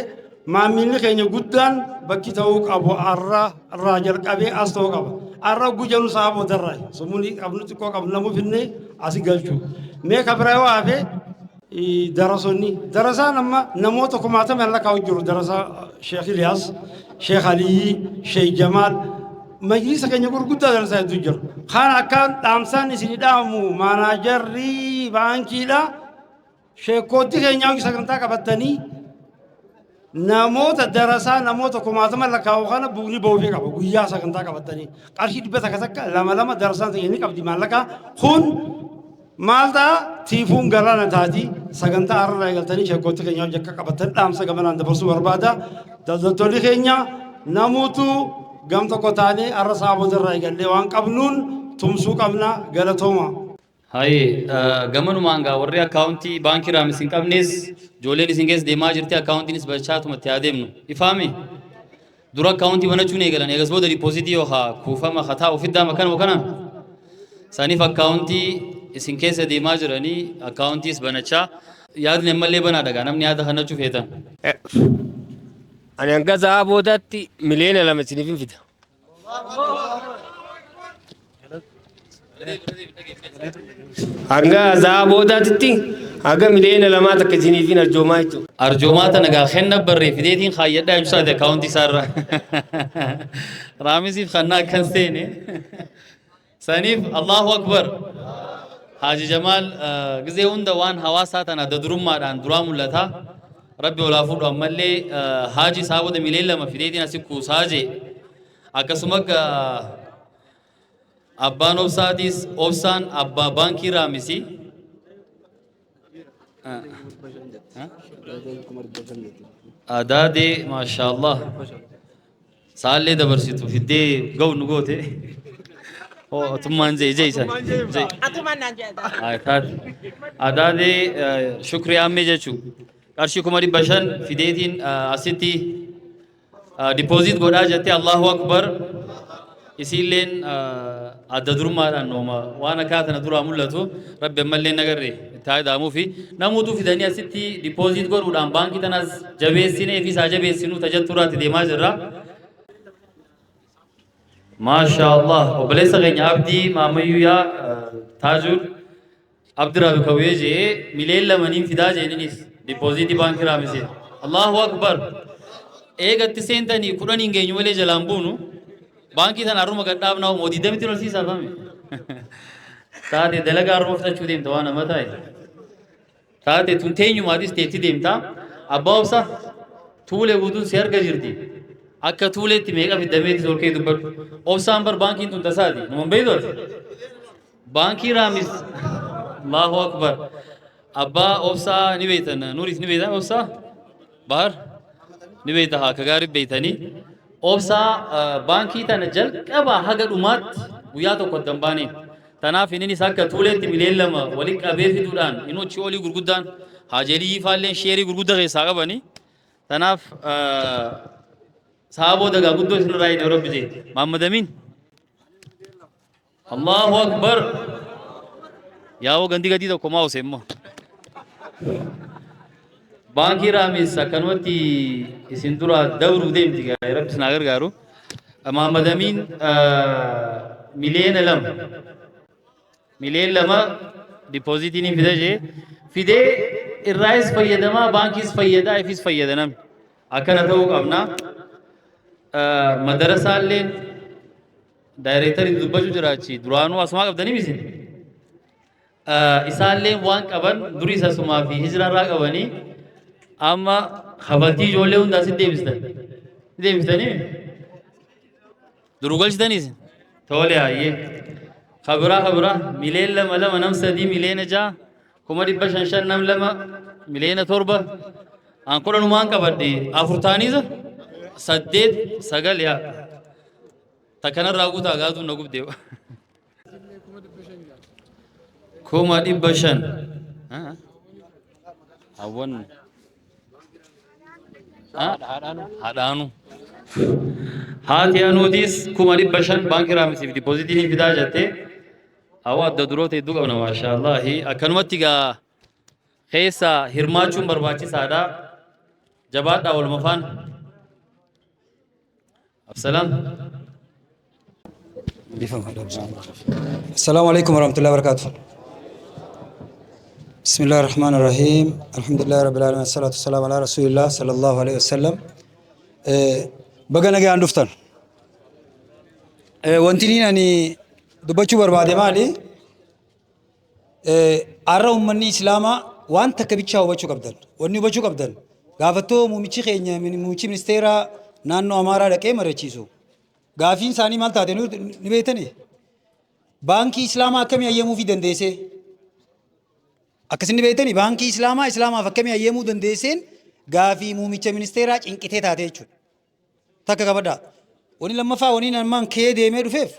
maamilli keenya guddaan bakki ta'uu qabu arra irraa jalqabee as ta'uu qaba. Arra hogguu jennu sa'a boodarraa sumuni qabnu xiqqoo qabnu namu finnee asi galchu. Mee ka biraa yoo hafe, darasonni darasaan amma namoota kumaatama lakkaa'u jiru, darasaa Sheekh Iliyaas, Sheekh Aliyyi, Sheekh Jamaal, majlisa keenya gurguddaa darasaa hedduu jiru. Kan akka dhaamsaan isin dhaamu, maanaajarri baankiidha. Sheekootti keenyaa sagantaa qabatanii namoota darasaa namoota kumaatama lakkaa'u kana buukni ba'uufii qaba. Guyyaa sagantaa qabatanii qarshii 100 takka lama lama darasaan ta'e ni qabdi. Maallaqa kun maal ta'a, tiifuun galaana taati. Sagantaa har'a eegaltanii sheekootti keenya hojii akka qabatan dhaamsa gamanaan dabarsuu barbaada. Daldaltoonni keenya Namuutu gam tokko taanee har'a sa'a boodarraa eegallee waan qabnuun tumsuu qabna. Galatooma. Haye, gamanumaan gaa warri akkaawuntii baankii Raamis hin qabnes, ijoolleen isin keessa deemaa jirti, akkaawuntiinis bachaatuma itti adeemnu. Ifaame? Dura akkaawuntii banachuun eegalan, eegas booda diipoozitii yookaan kuufama kataa ofiddaama kanuma kana. Saniif akkaawuntii isin keessa deemaa jiranii akkaawuntiis banachaa, yaadni ammallee banaadha gaa namni yaada kanachuu feetan. Ani hanga sa'a boodaatti 2 miliyoona isiniif hin fida. Hanga sa'a boodaatitti haga 2 miliyoona takka isiniif hin arjoomaa jechuudha. Arjoomaa tana gaa kenna barree fideetiin kaayyadhaa ibsaate akkaawuntii isaarra. Raamisiif kannaa akkan seene. Saniif Allahu Akbar. Haaji Jamaal gizee hunda waan hawaasaa tana adda durummaadhaan duraa mul'ata. Rabbi olaa fuudhu, ammallee haaji isaa booda 2 miliyoona fideetiin asi kuusaa jee. Akkasuma abbaan obsaatis, obsaan abbaa baankii Raamisi. Adaadee, maashaallah. Saallee dabarsitu fiddee ga'u nu goote. Otummaan jee jee isan. Ay, taate. Adaadee Shukrii Ammee jechuu. Qarshii 500,000 fideetiin asitti deposit godhaa jettee. Allahu Akbar. Isiilleen adda durummaadhaan nooma waan akkaa tana duraa mul'atu. Rabbi ammallee nagarre itti haa fi namoota fidanii asitti deposit godhuudhaan baankii tanaas jabeessinee fi isaa jabeessinuu tajattuuraatti deemaa jirra. Maasha Allah, obboleessa keenya Abdii Maamayyuu Taajuun Abdi Raabi Kawwee jee 2 miliyoona fidaa jeeninis dippooziitii baankii Raamisee. Allahu Akbar. Eegatti seentanii 10 hin geenyu malee jalaan buunu. Baankii tana har'uma gad dhaabnaa moo 20tti ol siisaa fami. Taate dalagaa har'uma fudhachuu deemta waan nama taa'e. Taate tun teenyumaatis teetti deemta. Abbaa obsa, tuulee guutuun si harka jirti. Akka tuuleetti meeqa fiddameetis ol kee dubbadhu. Obsaan bar baankiin tun tasaati. Numa hin beektu ati? Baankii Raamis. Allahu Akbar. Abbaa obsaa ni beektan. Nuuris ni beektan obsaa? Bahar? Ni beekta, haa akka gaarii beektanii. Obsaa baankii tana jalqabaa haga dhumaatti guyyaa tokko adda hin baaneen. Tanaaf innis akka tuuleetti 2 miliyoona walitti qabee fiduudhaan inni hojii olii gurguddaan haajelii ifaalleen sheerii gurguddaa keessaa qabanii. Tanaaf sa'a booda gaa guddoo isinirraa hin Rabbi jee. Muhammad Amin. Allahu Akbar. Yaa'oo gandi gadii tokko maa ose immoo. Baankii Raamis akkanumatti isin dura dabruu deemti gaa, Rabbi isin haa gargaaru. Muhammad Amin 2 miliyoona. 2 miliyoona dippoozitii ni fida jee. Fidee irraayis fayyadamaa, baankiis fayyadaa, ifis fayyada namni. Akkana ta'uu qabna. Madarasaalleen daayireektarii dubbachuu jiraachi duraanuu asumaa qabdanii misin. Isaalleen waan qaban durii asumaa fi hijiraarraa qabanii amma kafaltii ijoollee hundaa si deebistan. Deebistanii? Duruu galchitaniis? Tole, hayyee. Kabiraa kabiraa 2 miliyoona lama nam sadii, 6 miliyoona, 500,000 shan nam lama, 7 miliyoona. An 10umaan qabadhe, afur ta'aniisa saddeet, sagal yaa. Takkanarraa guutaa gaatuun na gubdee. 500,000. Hawwan. Haadhaanu. Haati anuutis 500,000 baankii Raamisiif dippoozitii ni fidaa jettee. Hawa adda duroota hedduu qabna, maashaallahi. Akkanumatti gaa keessa hirmaachuun barbaachisaadha. Jabaadhaa waluma faana. Absalaam. السلام عليكم ورحمة الله وبركاته. بسم الله الرحمن الرحيم. الحمد لله رب العالمين، الصلاة والسلام على رسول الله صلى الله عليه وسلم. Baga nagaan dhuftan. Wanti niin ani dubbachuu barbaade maali? Har'a uummanni Islaamaa waan takka bichaa hubachuu qabdan. Wanni hubachuu qabdan, gaafattoo muummichi keenya, muummichi ministeeraa naannoo Amaaraa dhaqee mari'achiisu. Gaafiin isaanii maal taate ni beektanii? Baankii Islaamaa akkamii hayyamuufii dandeessee? Akkasin beektanii, baankii Islaamaa Islaamaaf akkamii hayyamuu dandeesseen gaafii muummicha ministeeraa cinqitee taate jechuudha. Takka qabadhaa. Wani lammaffaa waniin ammaan kee deemee dhufeef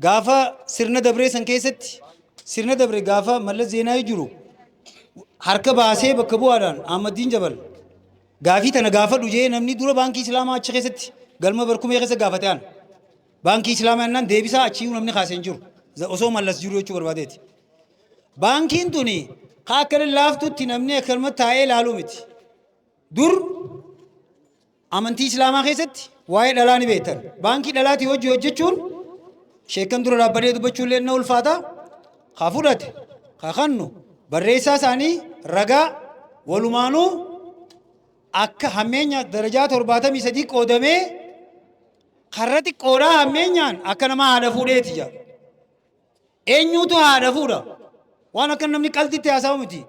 gaafa sirna dabree san keessatti, sirna dabre gaafa Mallas Zeenaawii jiru, harka baasee bakka bu'aadhaan Ahmaddiin Jabal gaafii tana gaafadhu jee namni dura baankii Islaamaa achi keessatti galma barkumee keessa gaafate ana. Baankii Islaamaa jennaan deebisaa achii namni kaasee hin jiru. Osoo Mallas jiru jechuu barbaadeeti. Baankiin tuni ka akka lallaaftutti namni akkanuma taa'ee ilaaluu miti. Dur amantii Islaamaa keessatti waa'ee dhalaa ni beektan. Baankii dhalaatii hojii hojjechuun sheekkan dura dhaabbadee dubbachuu illee na ulfaata. Ka fudhate, ka kannu, barreessaa isaanii ragaa walumaanuu akka hammeenya darajaa 73 qoodamee karra xiqqoodhaa hammeenyaan akka nama haadha fuudheeti jedha. Eenyuutu haadha fuudha? Waan akka namni qalditti haasa'u miti.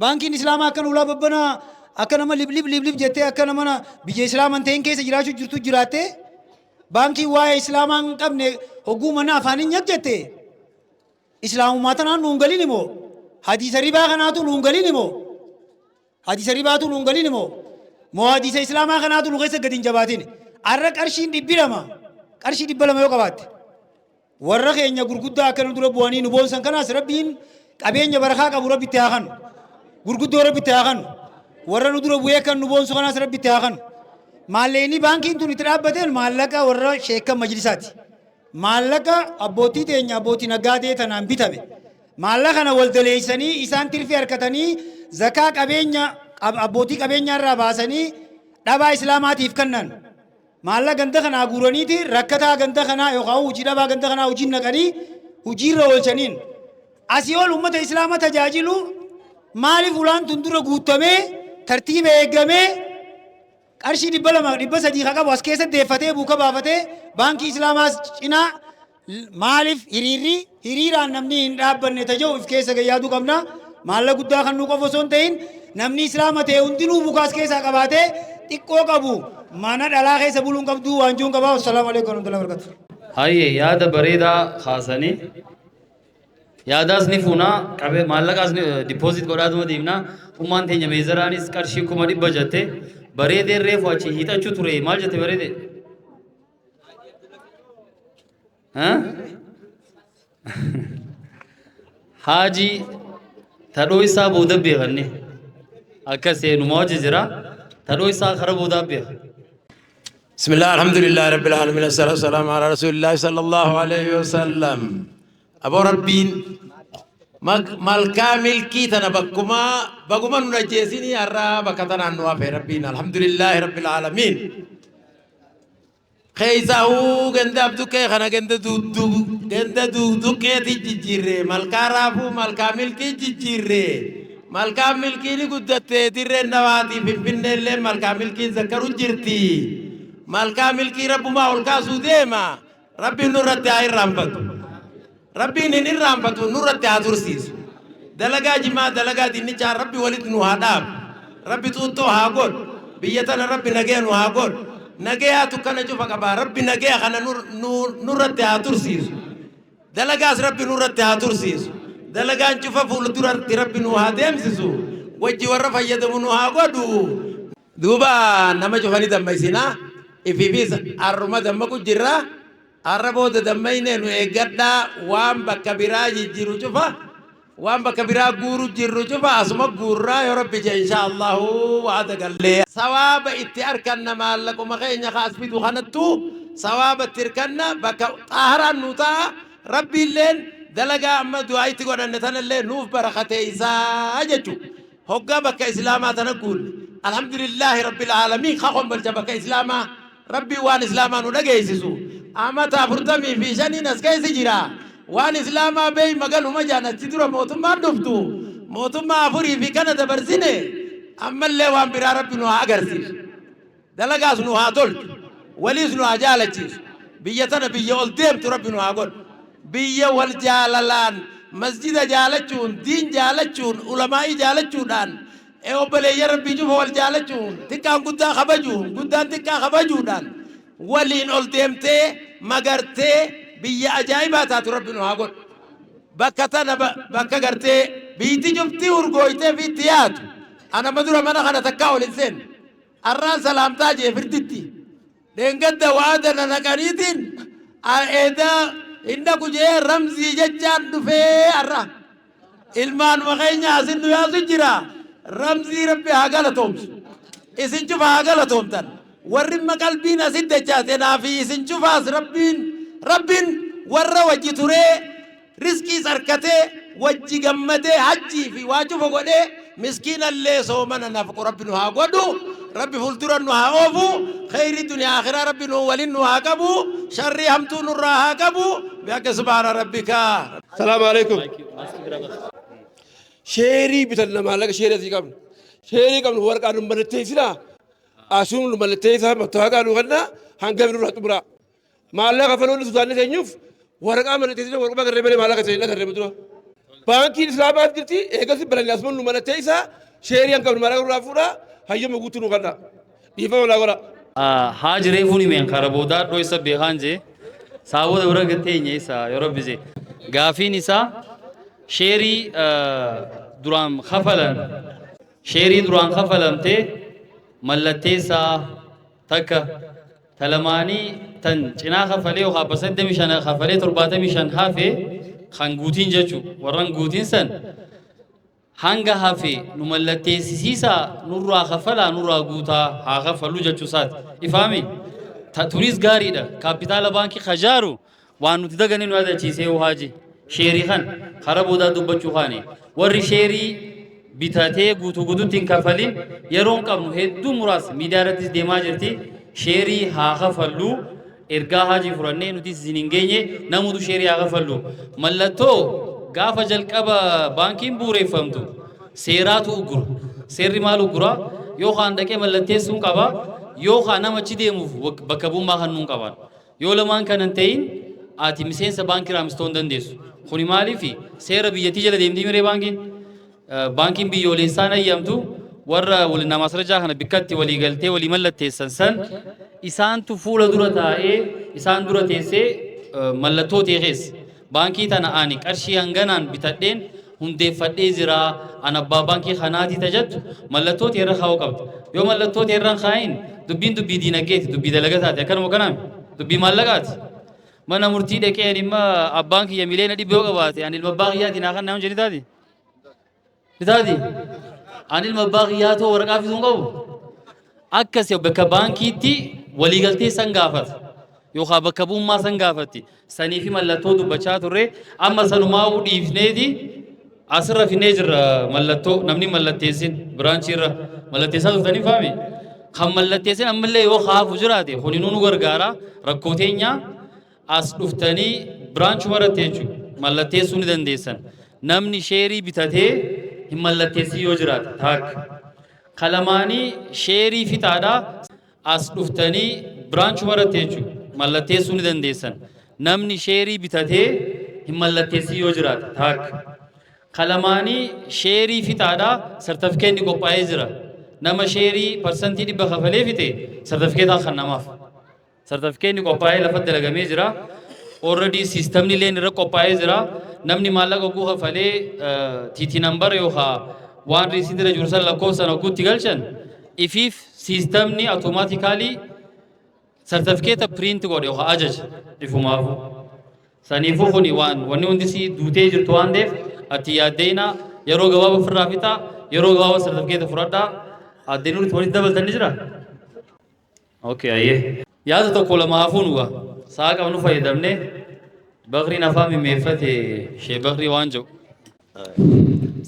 Baankiin Islaamaa akka ulaa babbanaa akka nama liblib liblib jettee akka nama biyya Islaamaa hin ta'in keessa jiraachuu jirtu jiraattee baankiin waa'ee Islaamaa hin qabne hogguu mana afaaniin nyak jette Islaamummaa tanaan nuun galin immoo hadiisa ribaa kanaatu nuun galin immoo hadiisa ribaatu nuun galin immoo moo hadiisa Islaamaa kanaatu nu keessa gadi hin jabaatin. Arra qarshiin 200, qarshii 200 yoo qabaatte, warra keenya gurguddaa akka nu dura bu'anii nu boonsan kanaas Rabbiin qabeenya barakaa qabu Rabbi itti haa kanu. Gurguddoo Rabbi itti haa kanu. Warra nu dura bu'ee kan nu boonsu kanaas Rabbi itti haa kanu. Maallaqni baankiin tun itti dhaabbateen maallaqa warra sheekkan majlisaati. Maallaqa abbootii teenya abbootii naggaadee tanaan bitame. Maallaqa kana wal daleessanii isaan tirfii harkatanii zakaa qabeenya abbootii qabeenyaa irraa baasanii dhabaa Islaamaatiif kennan. Maallaqa ganda kanaa guuraniiti rakkataa ganda kanaa yookaan hojii dhabaa ganda kanaa hojii naqanii hojiirra oolchaniin. Asii ol uummata Islaama tajaajilu maaliif ulaan tun dura guutamee tartiiba eegamee qarshii 200, 300 ka qabu as keessa deeffatee buuka baafatee baankii Islaamaas cinaa maaliif hiriirri hiriiraan namni hin dhaabbanne taja'u if keessa gayyaaduu qabna. Maallaqa guddaa kan nu qofa osoo hin ta'in namni Islaama ta'e hundinuu bukaas keessaa qabaatee xiqqoo qabu mana dhalaa keessa buluun qabduu waan jiruun qabaa. Assalaamu alaikum warahmatullahi wabarakatuh. Hayyee, yaada bareedaa kaasanii yaadaas ni fuunaa qabee maallaqaas ni deposit godhaatuma deemnaa. Ummaan teenya meezaraanis qarshii 100,000 jette. Bareedeen reefu achi hiixachuu ture, maal jette bareedee? Ha? Haajii tadhoo isaa booda beekanne akka seenuma hojii jira, tadhoo isaa kara boodaa beeka. بسم الله، الحمد لله رب العالمين، الصلاة والسلام على رسول الله صلى الله عليه وسلم. أبو ربين malkaa milkii tana bakkumaa baguma nu ajjeesinii har'aa bakka tanaan nu hafe Rabbiin, alhamdulillaahi rabbil aalamiin. Keessaahuu ganda abduqqee kana ganda duuduqqeeti jijjiirre, malkaa raafuu malkaa milkii jijjiirre. Malkaa milkii ni guddatte, dirreen dhawaatii Finfinnee illee malkaa milkii zakkaru jirti. Malkaa milkii rabbumaa ol kaasuu deema. Rabbiin nurratti haa irraanfatu. Rabbiin hin irraanfatu, nurratti haa tursiisu. Dalagaa jimaa, dalagaa dinnichaa Rabbi walitti nu haa dhaabu. Rabbi xuuxxoo haa godhu. Biyya tana Rabbi nagaya nu haa godhu. Nagayaatu kana cufa qabaa. Rabbi nagaya kana nurratti haa tursiisu. Dalagaas Rabbi nurratti haa tursiisu. Dalagaan cufa fuulduratti Rabbi nu haa deemsisu. Wajji warra fayyadamu nu haa godhu. Duuba nama cufani dammaysinaa. Ifiifis har'uma dammaqu jirra. Har'a booda dammaynee nu eeggadhaa, waan bakka biraa jijjiiru cufa, waan bakka biraa guuru jirru cufa asuma guurraa yoo Rabbi je, insha Allahu wa'ada gallee. Sawaaba itti arkanna, maallaquma keenya kaas fidu kanattu sawaaba itti hirkanna, bakka xaaharaan nu ta'a, Rabbiilleen dalagaa amma du'aa itti godhanne tanallee nuuf barakateeysaa jechu. Hoggaa bakka Islaamaa tana guunne, alhamdulillaahi rabbil aalamiin, ka kombolcha bakka Islaamaa Rabbiin waan Islaamaa nu dhageessisu amata 45n as keessa jira. Waan Islaamaa beey magaluma jaan achi dura mootummaan dhuftu mootummaa afurii fi kana dabarsine, ammallee waan biraa Rabbi nu haa agarsiisu, dalagaas nu haa tolchu, waliis nu haa jaalachiisu, biyya tana biyya ol deemtu Rabbi nu haa godhu, biyya wal jaalalaan, masjida jaalachuun, diin jaalachuun, ulamaa'ii jaalachuudhaan, obboleeyyan Rabbii cufa wal jaalachuun, xiqqaan guddaa kabajuun, guddaan xiqqaa kabajuudhaan waliin ol deemtee magartee biyya ajaa'ibaa taatu Rabbi nu haa godhu. Bakka tana bakka gartee biitti cuftii urgooytee fi itti yaatu. Ana dura mana kana takkaa ol hin seenne. Arraan salaamtaa jee firditti. Dheengadda waada na naqaniitiin eedaa hin dhaqu jee Ramzii jechaan dhufee har'a. Ilmaanuma keenya asin nu yaasu jira. Ramzii Rabbi haa galatoomsu. Isin cufa haa galatoomtan. Warri imma qalbiin asit dachaate naafi isin cufaas Rabbiin warra wajji turee rizqiis arkatee wajji gammadee hajjii fi waa cufa godhee miskiinallee soomana nafqu Rabbi nu haa godhu. Rabbi fuuldura nu haa oofu. Kheyrii duniyaa akhiraa Rabbi nu walin nu haa qabu. Sharrii hamtuu nurraa haa qabu. Bi subhaana rabbika. Salaamu alaikum. Sheerii bitanna maallaqa sheerii asii qabnu. Sheerii qabnu waraqaa nu mallatteessinaa. Asuun nu mallatteessaa mattaaqaa nu kennaa hanga nurraa xumuraa. Maallaqa kafaluun sodaanne teenyuuf waraqaa mallatteessinaa waraqaa garree malee maallaqa seena garree dura. Baankiin Islaamaas jirti eegas balanii asuun nu mallatteessaa sheerii hanga qabnu maallaqa nurraa fuudhaa hayyama guutuu nu kennaa. Dhiifama naa godhaa. Haa jireefuun himeen kara boodaa dhoo isa beekaan jee saawwata bira gateenye isa yoo Rabbi jee. Gaafiin isaa sheerii duraan kafalan sheerii duraan kafalamtee mallatteessaa takka talamaanii tan cinaa kafalee yookaan 25% kafalee 75 hafe kan guutiin jechuu warran guutiin san hanga hafe nu mallatteessisiisaa nurraa kafalaa nurraa guutaa haa kafaluu jechuu isaati. Ifaami tunis gaariidha. Kaapitaala baankii kajaaru waan nuti daganii nu yaadachiisee yoo haaji sheerii kan karaa boodaa dubbachuu kaane warri sheerii bitatee guutuu guutuutti hin kafalin yeroon qabnu hedduu muraasa miidiyaa irrattis deemaa jirti sheerii haa kafalluu ergaa haajii furannee nuti isin hin geenye namutu sheerii haa kafallu. Mallattoo gaafa jalqaba baankiin bu'uureffamtu seeraatu uggura. Seerri maal uggura? Yookaan dhaqee mallatteessuun qaba yookaan nama achi deemuuf bakka bu'ummaa kan nuun qaban. Yoo lamaan kana hin ta'in ati miseensa baankii raamistoo hin dandeessu. Kuni maaliif seera biyyattii jala deemtii miree baankiin? Baankiin biyyoolessaan ayyamtu warra waliin masrajaa kana bikkatti walii galtee walii mallatteessan san isaantu fuula dura taa'ee isaan dura teessee mallattoo ta'e keessa. Baankii tana ani qarshii hanganaan bitadheen hundeeffadhee jira an abbaa baankii kanaatii tajattu mallattoo ta'e irra kaa'uu qabda. Yoo mallattoo ta'e irra hin kaa'in dubbiin dubbii diinagdeeti dubbii dalagataati akkanuma kanaami dubbii maallaqaati. Mana murtii dhaqee ani imma abbaan kiyya 100 million yoo qabaate ani ilma abbaa kiyyaatiin haa kan naan jedhi taati. Taati ani ilma abbaa kiyyaa too waraqaa fiduu hin qabu. Akkasi bakka baankiitti waliigaltee san gaafata. Yookaan bakka bu'ummaa san gaafatti. Sanii fi mallattoo dubbachaa turre amma sanumaa dhiifneeti asirra finnee jirra mallattoo namni mallatteessin biraanchii irra mallatteessaa turtanii faami. Kan mallatteessin ammallee yoo haafu jiraate kuninuu nu gargaara rakkoo teenya as dhuftanii biraanchuma irratti jechuudha mallatteessuu ni dandeessan. Namni sheerii bitatee hin mallatteessin yoo jiraate taakka. Kalamaanii sheerii fixaadhaa as dhuftanii biraanchuma irratti jechuudha mallatteessuu ni dandeessan. Namni sheerii bitatee hin mallatteessin yoo jiraate taakka. Kalamaanii sheerii fixaadhaa sartifikeetni qophaa'ee jira. Nama sheerii 100% kafalee fixe sartifikeetaa kan namaaf. Sartifikeetni qophaa'ee lafa dalagamee jira. Already siistamni illee irra qophaa'ee jira. Namni maallaqa oguu kafalee TT number yookaan waan riisiitii jiru san lakkoofsaan ogguutti galchan ifiif siistamni automatically sartifikeeta print godhe yookaan ajaja ifumaafu. Saniifuu kuni waan wanni hundi si duutee jirtu waan ta'eef ati yaaddeena yeroo gabaabaa ofirraa fixaa yeroo gabaabaa sartifikeeta fudhadhaa addeen nuti walitti dabaltan ni jira. Okay, ayyee. Yaada tokko lama hafuun waa sa'a qabnu fayyadamne Bakriin afaan mimmeeffate shee Bakrii waan jedhu.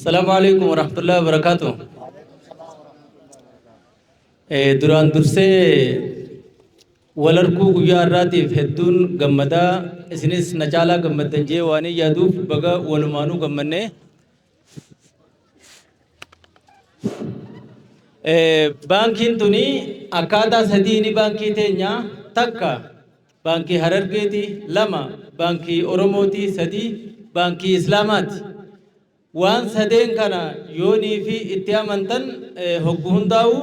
Salaamu alaikum warahmatullahi wabarakatuh. Duraan dursee wal arguu guyyaa har'aatiif hedduun gammadaa isinis na caalaa gammaddan jee waan hin yaaduuf baga walumaanuu gammanne. Baankiin tuni akkaataa sadiini baankii teenya: takka baankii Harargeeti, lama baankii Oromooti, sadii baankii Islaamaati. Waan sadeen kana yoonii fi itti amantan hoggu hundaa'u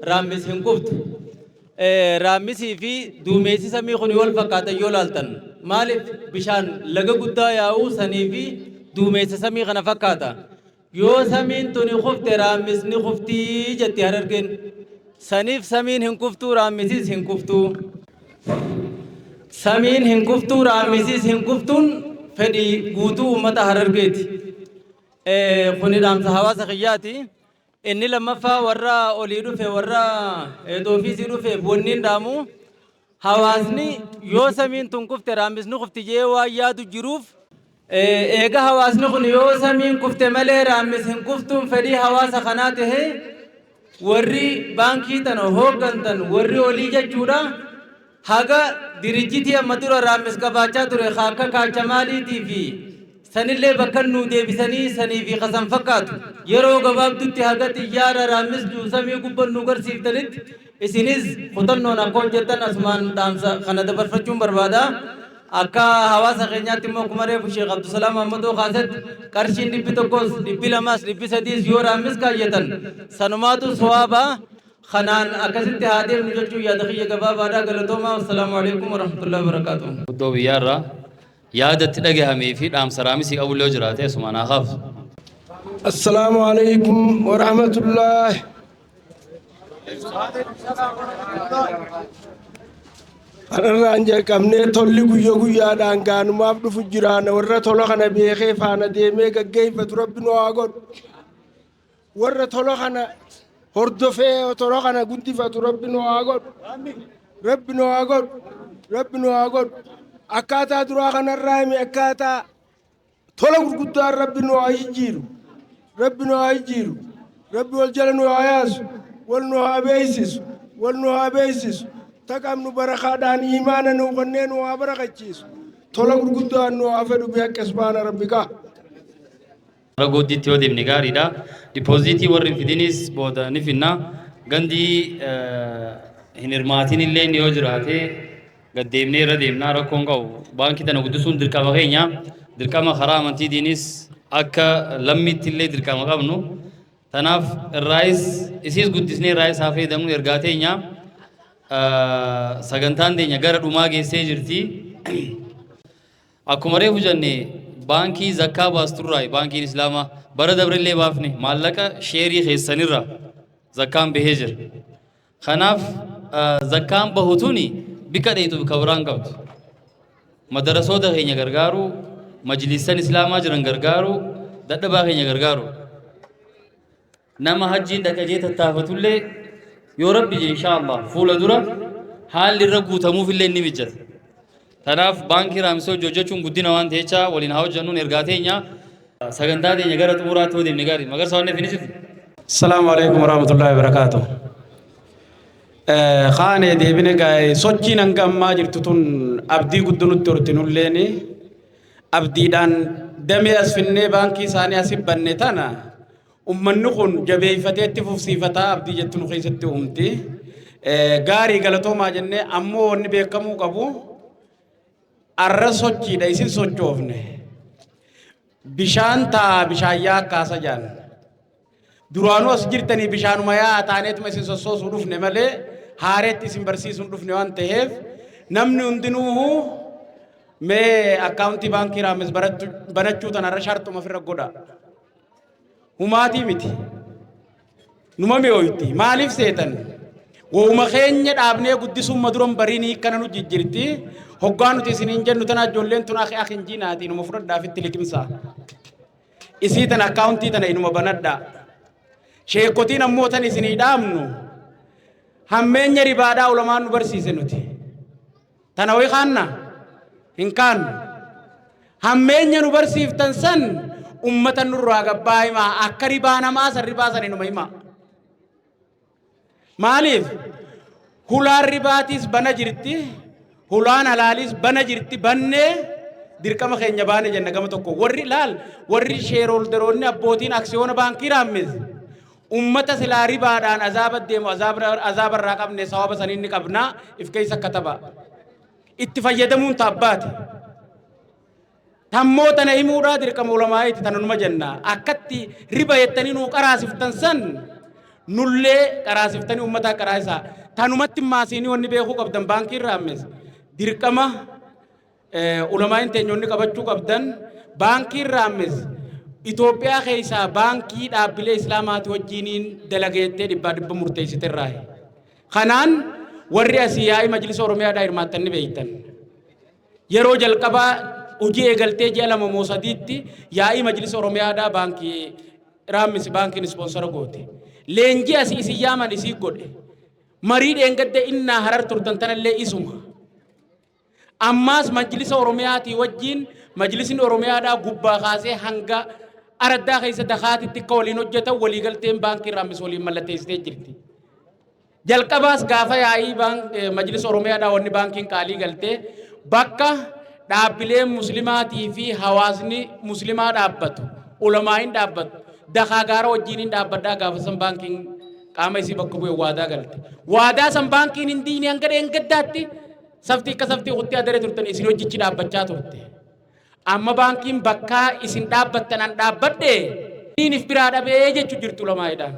Raammis hin kuftu. Raammisii fi duumessi samii kun wal fakkaatan yoo laaltan maaliif bishaan laga guddaa yaa'uu sanii fi duumessa samii kana fakkaata. Yoo samiin tuni kufte Raammisni kuftii jetti Harargeen. Saniif samiin hin kuftuu, Raammisis hin kuftuu. Samiin hin kuftuu, Raammisis hin kuftuun fedhii guutuu uummata Harargeeti. Kuni dhaamsa hawaasa kiyyaati. Inni lammaffaa, warra olii dhufe, warra head office dhufeef wanni dhaamu, hawaasni yoo samiin tun kufte Raammisni kufti jee waan yaadu jiruuf, eega hawaasni kun yoo samiin kufte malee Raammis hin kuftuun fedhii hawaasa kanaa tahe, warri baankii tana hooggantan, warri olii jechuudha, haga dirijjitii amma dura Raammis qabaachaa ture akka kaachamaaliitii fi sanillee bakka nuu deebisanii sanii fi kasan fakkaatu yeroo gabaabdutti haga xiyyaara Raammis samii gubban nu garsiiftanitti isinis kutannoon akka hojjettan asumaan dhaamsa kana dabarfachuun barbaada. Akka hawaasa keenyaatti immoo, akkuma reefu Sheekh Abdusalaam Mahammadoo kaasetti, qarshiin 100s, 200s, 300s yoo Raammis kaayyatan sanumaatu sawaaba. Kanaan akkasitti haa deemnu jechuun yaada kiyya gabaabaadha. Galatoomaa. Assalaamu alaikum warahmatullahi wabarakaatuh. Guddoo biyyaarraa yaadatti dhagahamee fi dhaamsa Raamisii qabullee yoo jiraate asumaan haa kaafu. السلام عليكم ورحمة الله. Kanarraan jalqabnee tolli guyyaa guyyaadhaan gaanumaaf dhufu jiraana. Warra tola kana beekee faana deemee gaggeeffatu Rabbi nu haa godhu. Warra tola kana hordofee tola kana guddifatu Rabbi nu haa godhu. Rabbi nu haa godhu. Rabbi nu haa godhu. Akkaataa duraa kanarraa himi, akkaataa tola gurguddaan Rabbi nu haa jijjiiru. Rabbi nu haa jijjiiru. Rabbi wal jala nu haa yaasu. Wal nu haa beeysisu. Wal nu haa beeysisu. Taqabnu barakaadhaan imaana nu kennee nu haa barakachiisu. Tola gurguddaan nu haa fedhu بحق سبحان ربك. Gara gooddiitti yoo deemne gaariidha. Deposit warri hin fidinis booda ni finna. Gandii hin hirmaatin illee yoo jiraate gad deemnee irra deemnaa, rakkoon qabu. Baankii tana guddisuun dirqama keenya. Dirqama karaa amantiitiinis akka lammiitti illee dirqama qabnu. Tanaaf irraayis isiis guddisnee irraayis haa fayyadamnu ergaa teenya. Sagantaan teenya gara dhumaa geessee jirti. Akkuma reefu jenne, baankii zakkaa baasturraa baankiin Islaamaa bara dabrillee baafne, maallaqa sheerii keessanirra zakkaan bahee jira. Kanaaf zakkaan bahu tuni bika dheetu bika biraan qabdu. Madarasoota keenya gargaaru, majlisan Islaamaa jiran gargaaru, dadhabaa keenya gargaaru. Nama hajjiin dhaqajee tattaafatullee yoo Rabbi je, insha Allah, fuula dura haalli irra guutamuuf illee ni mijjata. Kanaaf baankii Raamsoo hojjechuun guddina waan ta'echa waliin haa hojjennuun ergaa teenya. Sagantaa teenya gara xumuraatti yoo deemne gaarii. Magarsaa, waan fi jirtu. السلام عليكم ورحمة الله وبركاته. Kaane deebine gaa'e, sochiin hanga ammaa jirtu tun abdii guddoo nutti hortinulleeni abdiidhaan damee as finnee baankii isaanii asi banne tana ummanni kun jabeeffatee itti fufsiifataa abdii jettu nu keessatti uumti. Gaarii, galatoomaa jennee, ammoo wanni beekamuu qabu arra sochiidha isin sochoofne. Bishaan taa bishaan yaa akkaasa jaan. Duraanuu as jirtanii bishaanuma yaa taaneetuma isin sossoosuu dhufne malee haareetti isin barsiisuun dhufne waan ta'eef, namni hundinuu mee akkaawuntii baankii Raamis banachuu tanarra sharxuma ofirra godha. Humaatii miti. Numa mi'ooyti. Maaliif seetan? Wooma keenya dhaabnee guddisuun maduran bariinii kana nu jijjiirti. Hoggaa nuti isiniin jennu tana ijoolleen tun akhi akhi hin jiinaati inuma fudhadhaaf itti liqimsaa. Isii tana, akkaawuntii tana inuma banadhaa. Sheekotiin ammoo tan isinii dhaabnu, hammeenya ribaadhaa ulamaan nu barsiise nuti. Tana wayi kaanna hin kaannu. Hammeenya nu barsiiftan san ummata nurraa gabbaa himaa, akka ribaa namaa san ribaa san inuma himaa. Maaliif? Hulaan ribaatiis bana jirti, hulaan halaaliis bana jirti, bannee dirqama keenya baane jenna gama tokko. Warri laal, warri shareholderoonni, abbootiin aksiyoona baankii Raammis, ummata silaa ribaadhaan azaaba deemu azaaba irraa qabne, sawaba saniin ni qabnaa if keessa kataba. Itti fayyadamuun taabbaati. Tammoo tana himuudhaa dirqama ulamaa'iiti, tana numa jenna. Akkatti riba jettanii nuu qaraasiftan san nullee qaraasiftanii uummataa qaraasisaa. Tanumatti maasiinii wanni beekuu qabdan, baankii Raammis dirqama ulamaa'iin teenyonni qabachuu qabdan, baankiin Raammis Itoophiyaa keessaa baankii dhaabbilee Islaamaati wajjiniin dalageettee dhibbaa dhibba murteessiterraa. Kanaan Warri asii yaa'ii Majlisa Oromiyaadhaa hirmaattan ni beektan. Yeroo jalqabaa hojii eegaltee ji'a 2 moo 3tti yaa'ii Majlisa Oromiyaadhaa baankii Raammis baankiin ispoonsara goote. Leenjii asii isin yaaman isii godhe. Marii dheengadda innaa Harar turtan tanallee isuma. Ammaas Majlisa Oromiyaatii wajjiin Majlisni Oromiyaadhaa gubbaa kaasee hanga araddaa keessa dakaatitti akka waliin hojjetan waliigalteen baankii Raammis waliin mallatteessitee jirti. Jalqabaas gaafa yaa'ii Majlisa Oromiyaadhaa wanni baankiin qaalii galtee bakka dhaabbileen muslimaatii fi hawaasni muslimaa dhaabbatu, ulamaa'iin dhaabbatu, dakaa gaara wajjiin dhaabbadhaa gaafa san baankiin qaama isii bakka bu'e waadaa galte. Waadaa san baankiin hin diine. Hanga dheengaddaatti saftii akka saftii kuttee adaree turtan isin hojjichi dhaabbachaa turte. Amma baankiin bakkaa isin dhaabbattan an dhaabbadhe if biraa dhabee jechuu jirtu ulamaa'iidhaan.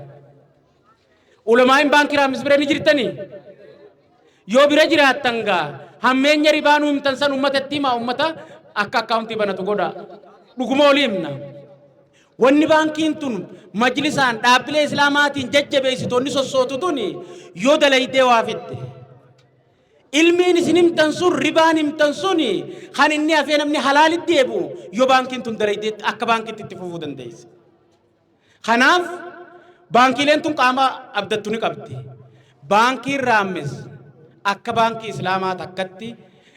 Ulamaa'iin baankii Raammis bira ni jirtanii? Yoo bira jiraattan gaa hammeenya ribaa nu himtan san uummatatti himaa, uummata akka akkaawuntii banatu godha. Dhuguma olii himna. Wanni baankiin tun majlisaan dhaabbilee islaamaatiin jajjabeessitoonni sossootu tun yoo dalaydee waa fidde. Ilmiin isin himtan sun, ribaan himtan sun kan inni hafee namni halaalitti deebi'u yoo baankiin tun dalaydee akka baankiitti itti fufuu dandeesse. Kanaaf baankiileen tun qaama abdattu ni qabdi. Baankiin Raammis akka baankii islaamaa takkatti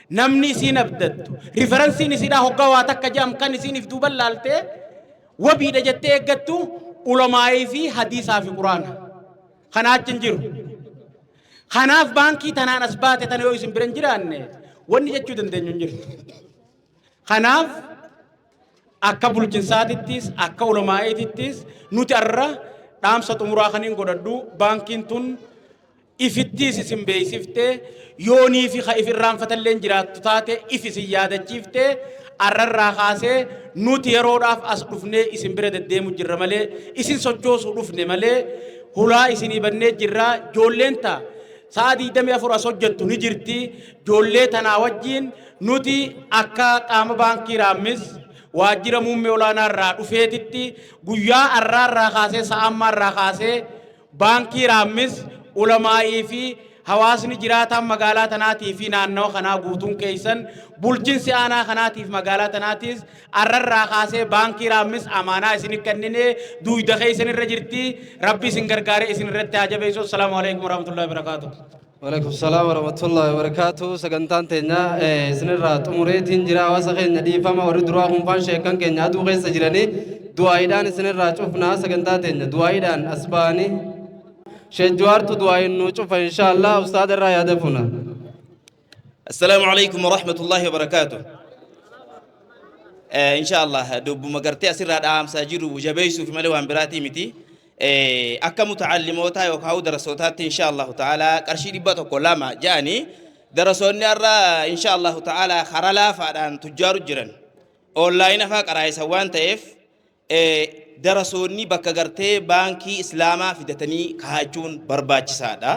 namni isiin abdattu, referenceiin isiidhaa hoggaa waa takka jedham kan isiin if duuban laaltee wabiidha jettee eeggattu ulamaa'ii fi hadiisaa fi quraana. Kanaa achi hin jiru. Kanaaf baankii tanaan as baate tana yoo isin bira hin jiraanne wanni jechuu dandeenyu hin jirtu. Kanaaf akka bulchinsaatittis akka ulamaa'iitittis nuti arra dhaamsa xumuraa kan hin godhadhu, baankiin tun ifittiis isin beeksiftee, yoonii fi ka if irraanfatallee jiraattu taate if isin yaadachiiftee, arrarraa kaasee nuti yeroodhaaf as dhufnee isin bira deddeemu jirra malee, isin sochoosuu dhufne malee, hulaa isinii bannee jirra. Joolleen ta'a sa'a 24 as hojjettu ni jirti. Joollee tanaa wajjiin nuti akka qaama baankii Raammis waajjira muummee olaanaa irraa dhufeetitti guyyaa arraa irraa kaasee, sa'a ammaa irraa kaasee, baankii Raammis ulamaa'ii fi hawaasni jiraataan magaalaa tanaatii fi naannawa kanaa guutuun keessan, bulchinsi aanaa kanaatiif magaalaa tanaatiis arrarraa kaasee baankii Raammis amaanaa isin kenninee duuyda keessan irra jirti. Rabbi isin gargaaree isin irratti haa jabeessu. Assalaamu alaikum warahmatullahi wabarakaatuh. Waalaikum salaam warahmatullahi wabarakatuh. Sagantaan teenya isinirraa xumureetiin jira. Hawaasa keenya, dhiifama, warri duraa kunfaan sheekan keenya aduu keessa jiranii du'aayiidhaan isinirraa cufnaa sagantaa teenya. Du'aayiidhaan as ba'anii Sheekh Jawaartu du'aayiin nuu cufa inshaallah. Ustaada irraa yaada funa. السلام عليكم ورحمة الله وبركاته. إن شاء الله dubbuma gartee asirraa dhaamsaa jiru jabeessuuf malee waan biraatii miti. Akka mutacallimootaa yookaan darasootaatti إن شاء الله تعالى qarshii 100 2 ja'anii darasoonni har'a إن شاء الله تعالى karaa laafaadhaan tujjaaru jiran. Online faa qaraa'isan waan ta'eef darasoonni bakka gartee baankii islaamaa fidatanii kaa'achuun barbaachisaadha.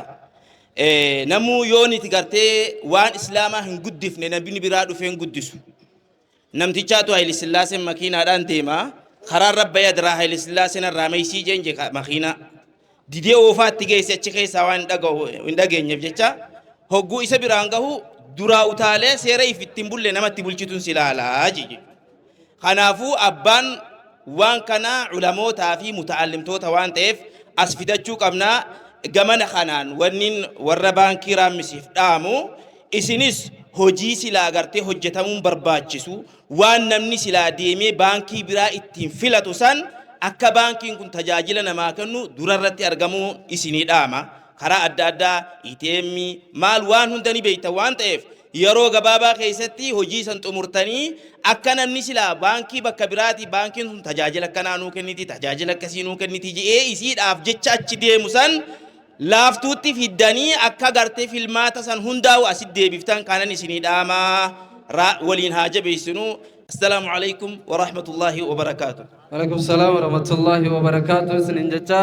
Namuu yoo niti gartee waan islaamaa hin guddifne namni biraa dhufee hin guddisu. Namtichaatu Haayile Sillaaseen makiinaadhaan deema. Karaan rabbayyaa diraa Haayile Sillaaseen irraa meesii jeen je makiinaa. Didee oofaatti geesse, achi keessaa waan hin dhageenyeef jecha hogguu isa biraan gahu duraa utaalee seera if ittiin bulle namatti bulchituun si ilaalaa jechuudha. Kanaafuu abbaan waan kana ulamootaa fi muta'allimtoota waan ta'eef as fidachuu qabna. Gamana kanaan wannin warra baankii Raammisiif dhaamu, isinis hojii silaa gartee hojjetamuun barbaachisu, waan namni silaa deemee baankii biraa ittiin filatu san, akka baankiin kun tajaajila namaa kennu durarratti argamuu isinii dhaama. Karaa adda addaa ATM maal waan hunda ni beektan waan ta'eef yeroo gabaabaa keessatti hojii san xumurtanii akka namni silaa baankii bakka biraati baankiin sun tajaajila akkanaa nuu kenniti, tajaajila akkasii nuu kenniti je'ee isiidhaaf jecha achi deemu san laaftuutti fiddanii akka gartee filmaata san hundaa'u asit deebiftan kanan isinii dhaamaa. Waliin haa jabeessinu. السلام عليكم ورحمة الله وبركاته. وعليكم السلام ورحمة الله وبركاته. Isinin jecha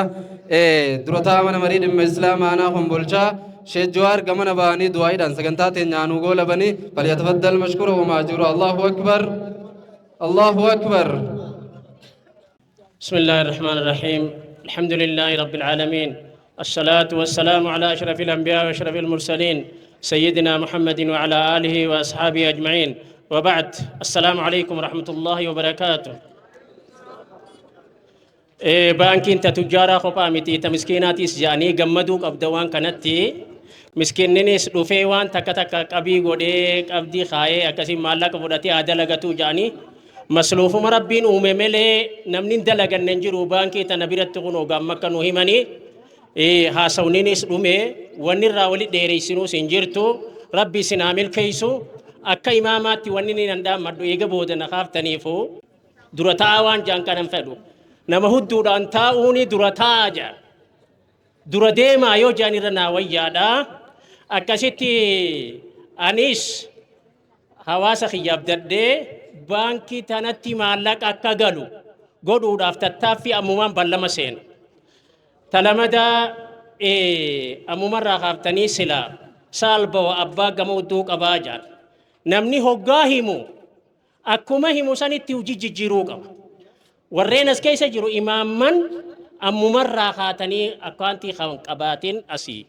durataa mana marii dhimma islaamaa aanaa Kombolchaa Sheekh Jawaar gamana ba'anii du'aayiidhaan sagantaa teenyaanuu goolabanii. فليتفضل مشكورا ومأجورا. الله أكبر، الله أكبر. بسم الله الرحمن الرحيم. الحمد لله رب العالمين. الصلاة والسلام على أشرف الأنبياء وأشرف المرسلين سيدنا محمد وعلى آله وأصحابه أجمعين وبعد السلام عليكم ورحمة الله وبركاته. Baankiin ta tujjaaraa kophaa miti ta miskiinaatis jedhanii gammaduu qabda waan kanatti miskiinninis dhufee waan takka takka qabii godhee qabdii kaayee akkasiin maallaqa fudhatee haa dalagatuu jedhanii masluufuma rabbiin uume malee namni hin dalaganne hin jiru baankii tana biratti kun hoggaan akka nu himanii haasawniinis dhume wanni irraa wali dheereysinuus hin jirtu rabbi isin haa milkeessu akka imaamaatti wanni ni danda'amadhu eega booda na kaaftaniifu dura taa'aa waan jaan kanan fedhu nama hudduudhaan taa'uuni dura taa'aa jedha dura deemaa yoo jaan irra naa wayyaadha akkasitti anis hawaasa kiyyaaf dadhee baankii tanatti maallaqa akka galu godhuudhaaf tattaaffii ammumaan ballama seena. Talamada ammumarraa kaaftanii silaa saalbawa abbaa gama hudduu qabaa jedha. Namni hoggaa himu akkuma himu sanitti hojii jijjiiruu qaba. Warreen as keessa jiru imaamman ammumarraa kaatanii akkaantii kan qabaatin asii.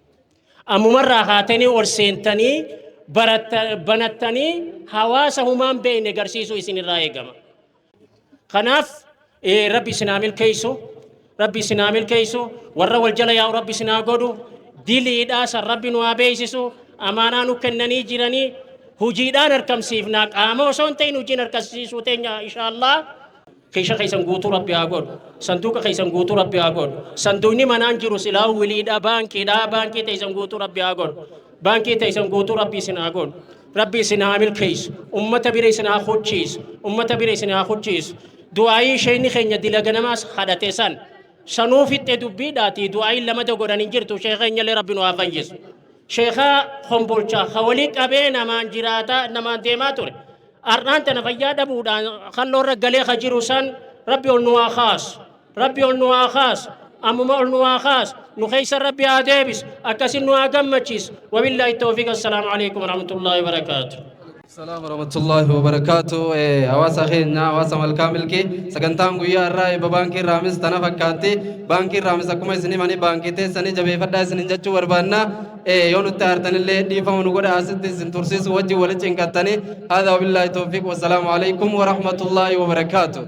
Ammumarraa kaatanii ol seentanii banattanii hawaasa humaan beekne garsiisuu isinirraa eegama. Kanaaf rabbi isin haa milkeessu, rabbi isin haa milkeessu, warra wal jala yaa'u rabbi isin haa godhu, diliidhaa san rabbi nu haa beeksisu, amaanaa nu kennanii jiranii hojiidhaan harkamsiifnaa qaama osoo hin ta'in hojiin harkamsiisuu teenya inshaallah. Keesha keessan guutuu rabbi haa godhu. Sanduuqa keessan guutuu rabbi haa godhu. Sanduuqni manaan jiru silaa wiliidha baankiidha baankii teessan guutuu rabbi haa godhu. Baankii teessan guutuu rabbi isin haa godhu. Rabbi isin haa milkeessu. Ummata bira isin haa hojjechiisu. Ummata bira isin haa hojjechiisu. Du'aayii isheen keenya dilaga namaas kadhate san. Sanuu fixxe dubbiidhaati du'aayiin lamata godhan hin jirtu sheekha keenyallee rabbi nu haa fayyisu. Sheekha hombolchaa ka walii qabee namaan jiraataa namaan deemaa ture. Har'aan tana fayyaa dhabuudhaan kalloorra galee ka jiru san rabbi ol nu haa kaasu. Rabbi ol nu haa kaasu. Ammuma ol nu haa kaasu. Nu keessa rabbi haa deebisu. Akkasin nu haa gammachiisu. Wabillaahi tawfiiq. Assalaamu alaikum warahmatullaahi wabarakaatu. Assalamu warahmatullahi wabarakatuh. Hawaasa keenya hawaasa malkaa milkii sagantaan guyyaa irraa eebba baankii Raamis tana fakkaatti. Baankii Raamis akkuma isin himanii baankii teessanii jabeeffadhaa isinin jechuu barbaanna. Yoo nutti aartanillee dhiifama nu godha asitti isin tursiisu wajjin walitti cinqattanii. Haadha wabillaahi tawfiiq. Wassalaamu alaikum warahmatullahi wabarakaatuh.